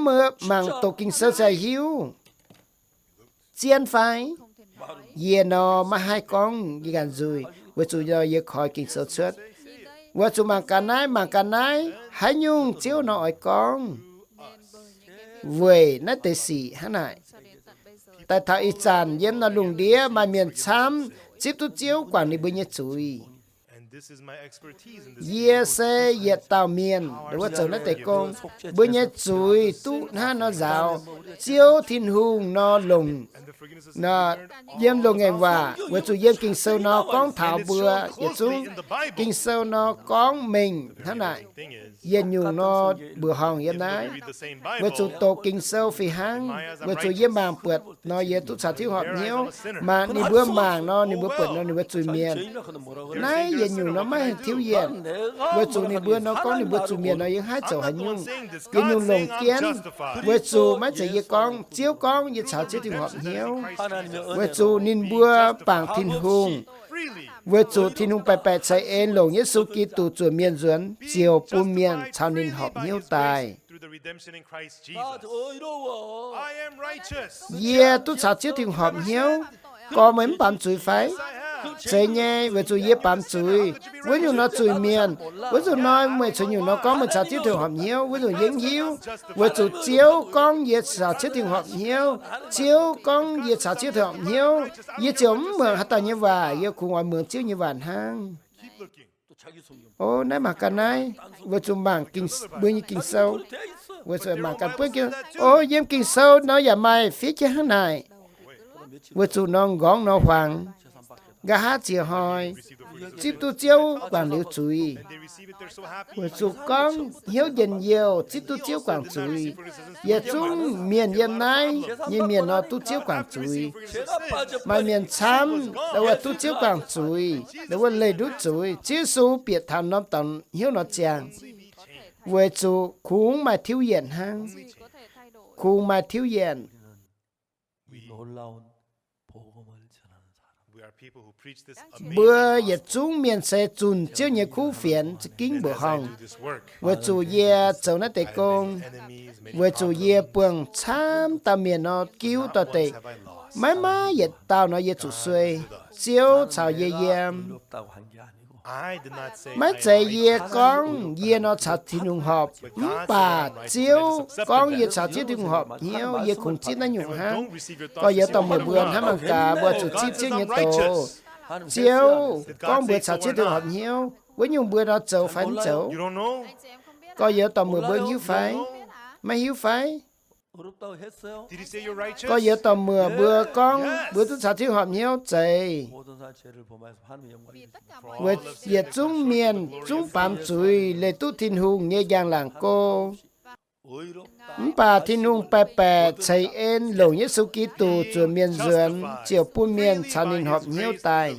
mangc doqc Ging-Sou se hiuv. Zien fai? Yie nor maiv haih gorngv yie ganh nzuih, weic zuqc nor yie koi Ging-Sou cuotv. Weic zuqc mangc gaax naaiv, mangc gaax naaiv, haaix nyungc Ziouv nor oix gorngv. Weic naaiv deix sic hnangv naaic. Daaih taux ih zanc yiem naaiv lungh ndiev maaih mienh camv zipv duqv Ziouv guangc ninh mbuo nyei zuiz. Yie se yietc dauh mienh wuov zoux naaiv deix gong. Mbuo nyei zuiz duqv hnangv nor nzaaux, Ziouv Tin-Hungh nor longc, yiem loz-ngaengc waac weic zuqc yiem Ging-Sou nor gorngv taux mbuo yietc zungv. Ging-Sou nor gorngv mengh hnangv naaic. Yietc nyungc nor mbuoqc horngh yiem naaiv. Weic zuqc doqc Ging-Sou fih hnangv, weic zuqc yie mangc buatc nor yie duqv caux Ziouv horpc hnyouv. Mangc ninh mbuo mangc nor ninh mbuo buatc nor ninh mbuo zuiz mienh. Naaiv yietc nyungc nor maiv haih tiuv yienc, weic zuqc ninh mbuo nor gorngv ninh mbuo zuiz mienh nor yie haih zoux haaix nyungc. Yietc nyungc longc jienv, weic zuqc maiv zeiz yie gorngv, Ziouv gorngv yie caux Ziouv Tin-Hungh horpc hnyouv. Weic zuqc ninh mbuo bangc Tin-Hungh, weic zuqc Tin-Hungh baeqc baeqc ceix en longc Yesu Giduc zuoqc mienh nzuonx ziouc bun mienh caux ninh horpc hnyouv daaih. Yie duqv caux Ziouv Tin-Hungh horpc hnyouv. Gorx, meih mv baamz zuiz fai? Zeiz nyei, weic zuqc yie baamz zuiz. Wuov nyungc nor zuiz mienh. Wuov nzunc nor meih caux nyungc nor gorngv meih caux Ziouv Tin-Hungh horpc hnyouv, wuov nzunc yie mv hiuv. Weic zuqc Ziouv gorngv yie caux Ziouv Tin-Hungh horpc hnyouv. Ziouv gorngv yie caux Ziouv Tin-Hungh horpc hnyouv, yie ziouc mv muangx haaix dauh nyei waac, yie kungx oix muangx Ziouv nyei waac hnangv. O, naaiv mangc gaax naaiv, weic zuqc mangc Ging, mbuo nyei Ging-Sou, weic zuqc mangc gaax buonv Ging, o, yiem Ging-Sou nor yaac maaih fiev jienv hnangv naaic. Weic zuqc nor nqorngv nor huangx, nqa'haav ziex hnoi zipv duqv Ziouv guangc liuz zuiz. Weic zuqc gorngv hnyouv njien-youh zipv duqv Ziouv guangc zuiz. Yietc zungv mienh yiem naaiv nyei mienh nor duqv Ziouv guangc zuiz. Maaih mienh camv, wuov duqv Ziouv guangc zuiz, wuov leih ndutv zuiz. Ziouv Yesu bieqc taux norm dorngx hnyouv nor ziangh, weic zuqc kungx maaih tiuv yienc hnangv. Kungx maaih tiuv yienc. Mbuo yietc zungv mienh se zunc Ziouv nyei kuv fienx za'gengh mbuoqc horngh, weic zuqc yie zoux naaiv deix gong, weic zuqc yie buangh camv dauh mienh nor giuv doix-dekc. Maiv maaih yietc dauh nor yie zuqc suei. Ziouv caux yie yiem. Maiv zeiz yie gorngv yie nor caux Tin-Hungh horpc, mv baac Ziouv gorngv yie caux Ziouv Tin-Hungh horpc hnyouv, yie kungx zipv naaiv nyungc hnangv. Gorx-youz dorh mueic mbuo hnamv mangc gaax, mbuo zuqc zipv Ziouv nyei doz. Ziouv gorngv mbuo caux Ziouv Tin-Hungh horpc hnyouv, wuov nyungc mbuo nor zoux fai mv zoux? Gorx-youz dorh mueic mbuo hiuv fai? Maiv hiuv fai? Gorx-youz dorh mueic mbuo gorngv mbuo duqv caux Ziouv horpc hnyouv zeiz, weic yietc zungv mienh zungv baamz zuiz leih duqv Tin-Hungh nyei njang-laangc go. Mv baac Tin-Hungh baeqc baeqc ceix en longc Yesu Giduc zuoqc mienh nzuonx ziouc bun mienh caux ninh horpc hnyouv daaih.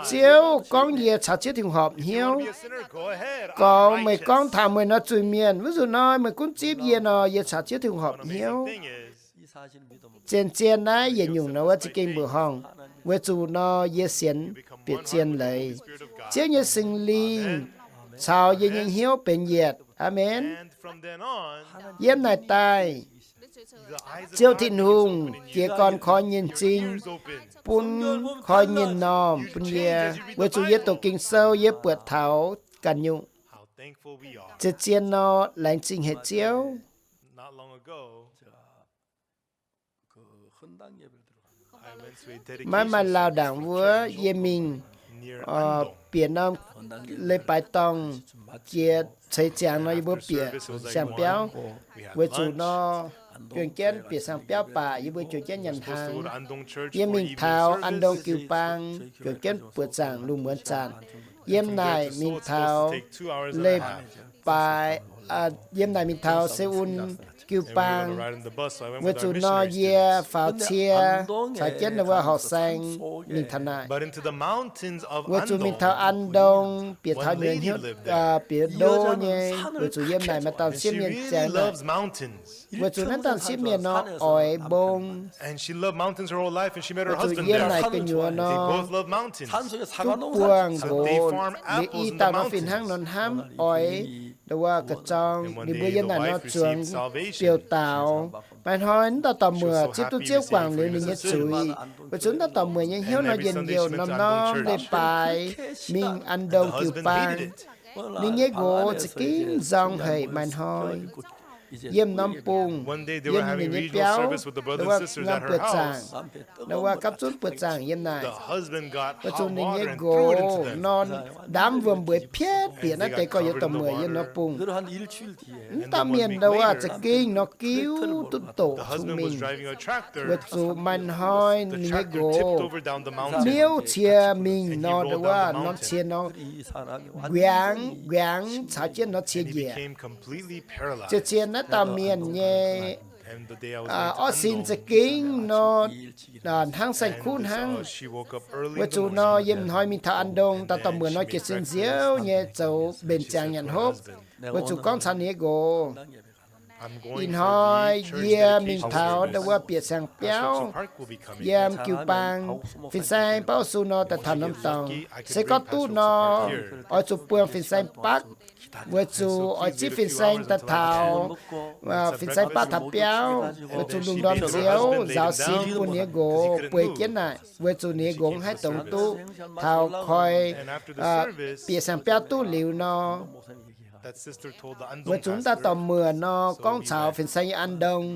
Ziouv gorngv, yie caux Ziouv Tin-Hungh horpc hnyouv. Gorx, meih gorngv taux meih nor zuiz-mienh, wuov nzunc nor meih gunv zipv yie nor, yie caux Ziouv Tin-Hungh horpc hnyouv. Zien-zien naaiv yietc nyungc nor wuov za'gengh mbuoqc horngh, weic zuqc nor yie sienx bieqc zien leiz. Ziouv nyei Singx Lingh caux yie nyei hnyouv benx yietc. Aamen. Yiem naaic daaih, Ziouv Tin-Hungh jiez gorn koi nyei m'zing, bun koi nyei m'normh bun yie, weic zuqc yie doqc Ging-Sou yie buatc taux ganh nyungc. Zien-zien nor, laengz zingh haic Ziouv. Maiv maaih lauh ndaangc wuov, yie mingh bieqc norm leiz-baaix dorngh jiex ceix ziangx nor, yie mbuo bieqc siang-biauv. Weic zuqc nor, juangc jienv bieqc siang-biauv baac yie mbuo juangc jienv nyanc hnaangx. Yie mingh taux An Ndong Jiu-Baang, juangc jienv buoqc zaangc lungh muonz zanc. Yiem naaic mingh taux leiz-baaix, yiem naaic mingh taux Seoul Jiu-Baang. Weic zuqc nor yie faaux cie caux jienv wuov horqc saeng mingh taux naaic. Weic zuqc mingh taux An Ndong bieqc taux nyuoz hnyouv, bieqc ndo nyei, weic zuqc yiem naaic maaih dauh sieqv mienh ziangx naaic. Weic zuqc naaiv dauh sieqv mienh nor oix mbong. Weic zuqc yiem naaic gu'nyuoz nor duqv buangh nqox. Liuz i dauh nor fih hnangv nor hnamv oix ndau wuov ga'zorng. Ninh mbuo yiem naaic nor zuangx biouv-daaux. Maaih hnoi naaiv dauh dorh muoc zipv duqv Ziouv guangc liuz ninh nyei zuiz. Weic zuqc naaiv dauh dorh muoc nyei hnyouv nor njien-youh, norm-norm leiz-baaix mingh An Ndong Jiu-Baang. Ninh nyei nqox za'gengh nzorng haic. Maaih hnoi yiem norm bung, yiem ninh nyei biauv, ndau wuov norm buoqc zaangc, ndau wuov gapv zunv buoqc zaangc yiem naaic. Weic zuqc ninh nyei nqox nor ndaamv wuom-mbueiz pietv bieqc naaiv deix gorx-youz dorh muoc yiem norm bung. Mv dauh mienh ndau wuov za'gengh nor giuv duqv doqc cong-mengh. Weic zuqc maaih hnoi ninh nyei nqox miuv cie mingh nor, ndau wuov norm cie nor nquengx nquengx caux jienv norm cie njiec. Zien-zien naaiv dauh mienh nyei orv-sin za'gengh nor hnangv saeng-kuv hnangv. Weic zuqc nor yie m'hnoi mingh taux An Ndong, dauh dorh muoc nor jiez sin nziouv nyei zoux mbenc ziangx nyanc hopv. Weic zuqc gorngv caux ninh nyei nqox, ih hnoi yie mingh taux ndau wuov bieqc siang-biauv yiem Jiu-Baang. Fin-saeng baav su nor daaih taux norm dorngx. Se gorngv duqv nor, oix zuqc buangh fin-saeng bakv, weic zuqc oix zipv fin-saeng daaih taux fin-saeng bakv taux biauv, weic zuqc lungh ndorm nziouv nzaaux sin bun ninh nyei nqox bueix jienv naaic, weic zuqc ninh nyei nqox mv haih dongz duqv. Taux koi bieqc siang-biauv duqv liuz nor, weic zuqc wuov dauh dorh muoc nor gorngv caux fin-saeng yiem An Ndong,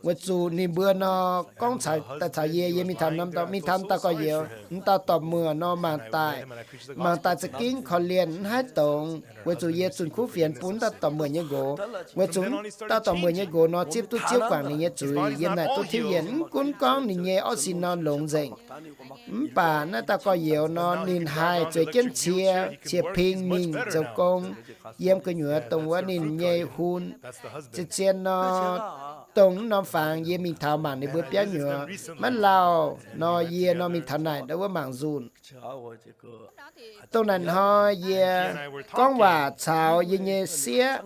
weic zuqc ninh mbuo nor gorngv caux, daaih caux yie, yie mingh taux norm dorngx, mingh taux wuov dauh gorx-youz, wuov dauh dorh muoc nor mangc daaih, mangc daaih za'gengh korv-lienh mv haih dongz, weic zuqc yie zunh kuv fienx bun wuov dauh dorh muoc nyei nqox. Weic zuqc wuov dauh dorh muoc nyei nqox nor zipv duqv Ziouv guangc ninh nyei zuiz, yiem naaic duqv tiuv yienc. Mv gunv gorngv ninh nyei orv-sin nor longx nzengc, mv baac naaiv dauh gorx-youz nor ninh haih zueiz jienv cie, cie ping mingh zoux gong yiem gu'nyuoz dongh wuov ninh nyei hun. Zien-zien nor, dongh norm fangx yie mingh taux mangc ninh mbuo biauv nyuoz. Maiv lauh nor yie nor mingh taux naaic ndau wuov mangc nzunc. Dongh naaic hnoi yie gorngv waac caux yie nyei sieqv,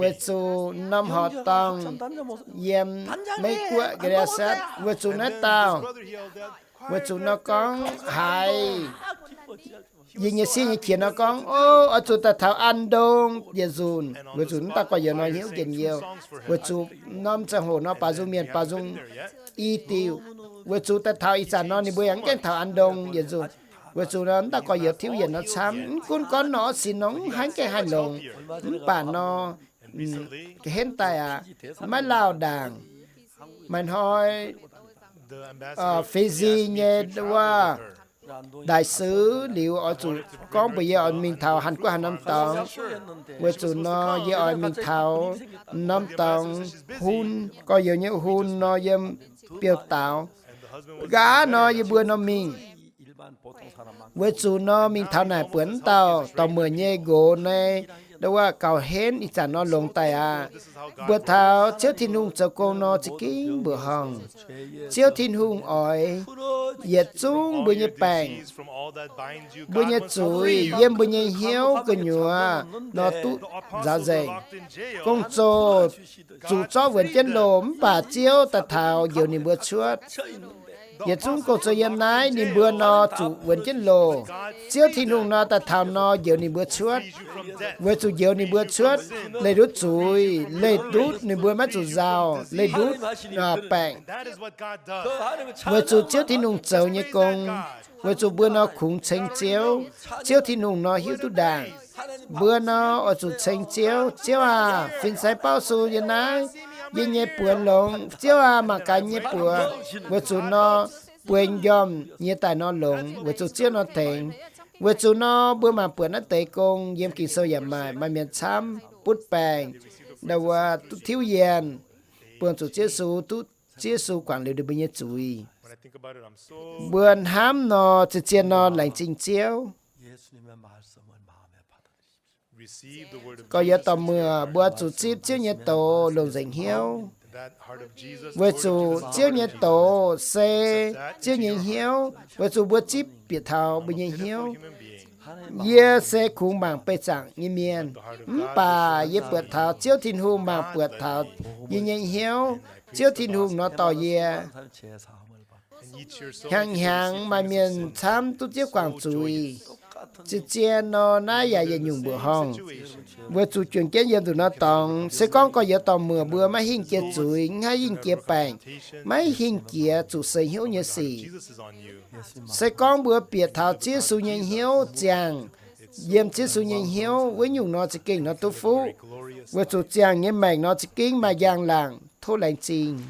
weic zuqc norm horqc dorngh yiem Meiv Guoqv Galaxy, weic zuqc naaiv dauh, weic zuqc nor gorngv haiz yie nyei sieqv nyei qiex nor gorngv, O, oix zuqc daaih taux an ndong yietc nzunc, weic zuqc mv dauh gorx-youz nor hnyouv njien-youh, weic zuqc norm ziangh hoc nor baaux nzung mienh baaux nzung i diuc, weic zuqc daaih taux ih zanc nor ninh mbuo yaac mv gaengh taux an ndong yietc nzunc. Weic zuqc nor mv dauh gorx-youz tiuv yienc nor camv, mv gunv gorngv nor oix sin nor mv haih gaengh haih longx. Mv baac nor, ga'henv daaih aqv, maiv lauh ndaangc. Maaih hnoi Fiji nyei wuov daaih sux liuz oix zuqc gorngv mbuox yie oix mingh taux Hàn Quốc haaix norm dorngx. Weic zuqc nor yie oix mingh taux norm dorngx hun, gorx-youz nyei hun nor yiem biouv-daaux. Nqa'haav nor yie mbuo nor mingh. Weic zuqc nor mingh taux naaic buatc wuov dauh dorh muoc nyei nqox naaiv, ndau wuov gauh henv ih zanc nor longx daaih aqv. Mbuo taux Ziouv Tin-Hungh zoux gong nor za'gengh mbuoqc horngh. Ziouv Tin-Hungh oix yietc zungv mbuo nyei baengc, mbuo nyei zuiz yiem mbuo nyei hnyouv gu'nyuoz nor duqv nzaaux nzengc. Gong-zoh zuqc zorqv wuonx jienv loh mv baac Ziouv daaih taux njoux ninh mbuo cuotv. Yietc zungv gong-zoh yiem naaiv ninh mbuo nor zuqc wuonx jienv loh. Ziouv Tin-Hungh nor daaih taux nor njoux ninh mbuo cuotv, weic zuqc njoux ninh mbuo cuotv leih ndutv zuiz, leih ndutv ninh mbuo maiv zuqc nzauh, leih ndutv baengc. Weic zuqc Ziouv Tin-Hungh zoux nyei gong, weic zuqc mbuo nor kungx ceng Ziouv, Ziouv Tin-Hungh nor hiuv duqv ndaangc. Mbuo nor oix zuqc ceng Ziouv, Ziouv aah, fin-saeng baauv sung yiem naaiv, yie nyei buonc longx, Ziouv aah, mangc gaax nyei buoz. Weic zuqc nor bueix m'njormh nyei daaih nor longx, weic zuqc Ziouv nor tengx. Weic zuqc nor mbuo mangc buatc naaiv deix gong yiem Ging-Sou yaac maaih, maaih mienh camv butv baengc, ndau wuov duqv tiuv yienh, buangh zuqc Ziouv Yesu, duqv Ziouv Yesu guangc liuz ninh mbuo nyei zuiz. Mbuo hnamv nor, zien-zien nor laengz zingh Ziouv. Gorx-youz dorh-muoc, mbuo zuqc zipv Ziouv nyei doz longc nzengc hnyouv, weic zuqc Ziouv nyei doz se Ziouv nyei hnyouv, weic zuqc mbuo zipv bieqc taux mbuo nyei hnyouv. Yie se kungx mangc beih zaangc nyei mienh, mv baac yie buatc taux Ziouv Tin-Hungh mangc buatc taux yie nyei hnyouv. Ziouv Tin-Hungh nor dorh yie. Hnyangx-hnyangx maaih mienh camv duqv Ziouv guangc zuiz. Zien-zien nor naaiv yaac yietc nyungc mbuoqc horngh, weic zuqc juangc jienv yiem nduqc nor dorngx. Se gorngv gorx-youz dorh-muoc mbuo maiv hingh jiex zuiz, maiv hingh jiex baengc, maiv hingh jiex zuqc seix hnyouv nyei sic, se gorngv mbuo bieqc taux Ziouv Yesu nyei hnyouv, ziangh yiem Ziouv Yesu nyei hnyouv, wuov nyungc nor za'gengh nor duqv fuqv, weic zuqc ziangh nyei maengc nor za'gengh maaih njang-laangc. Tov laengz zingh.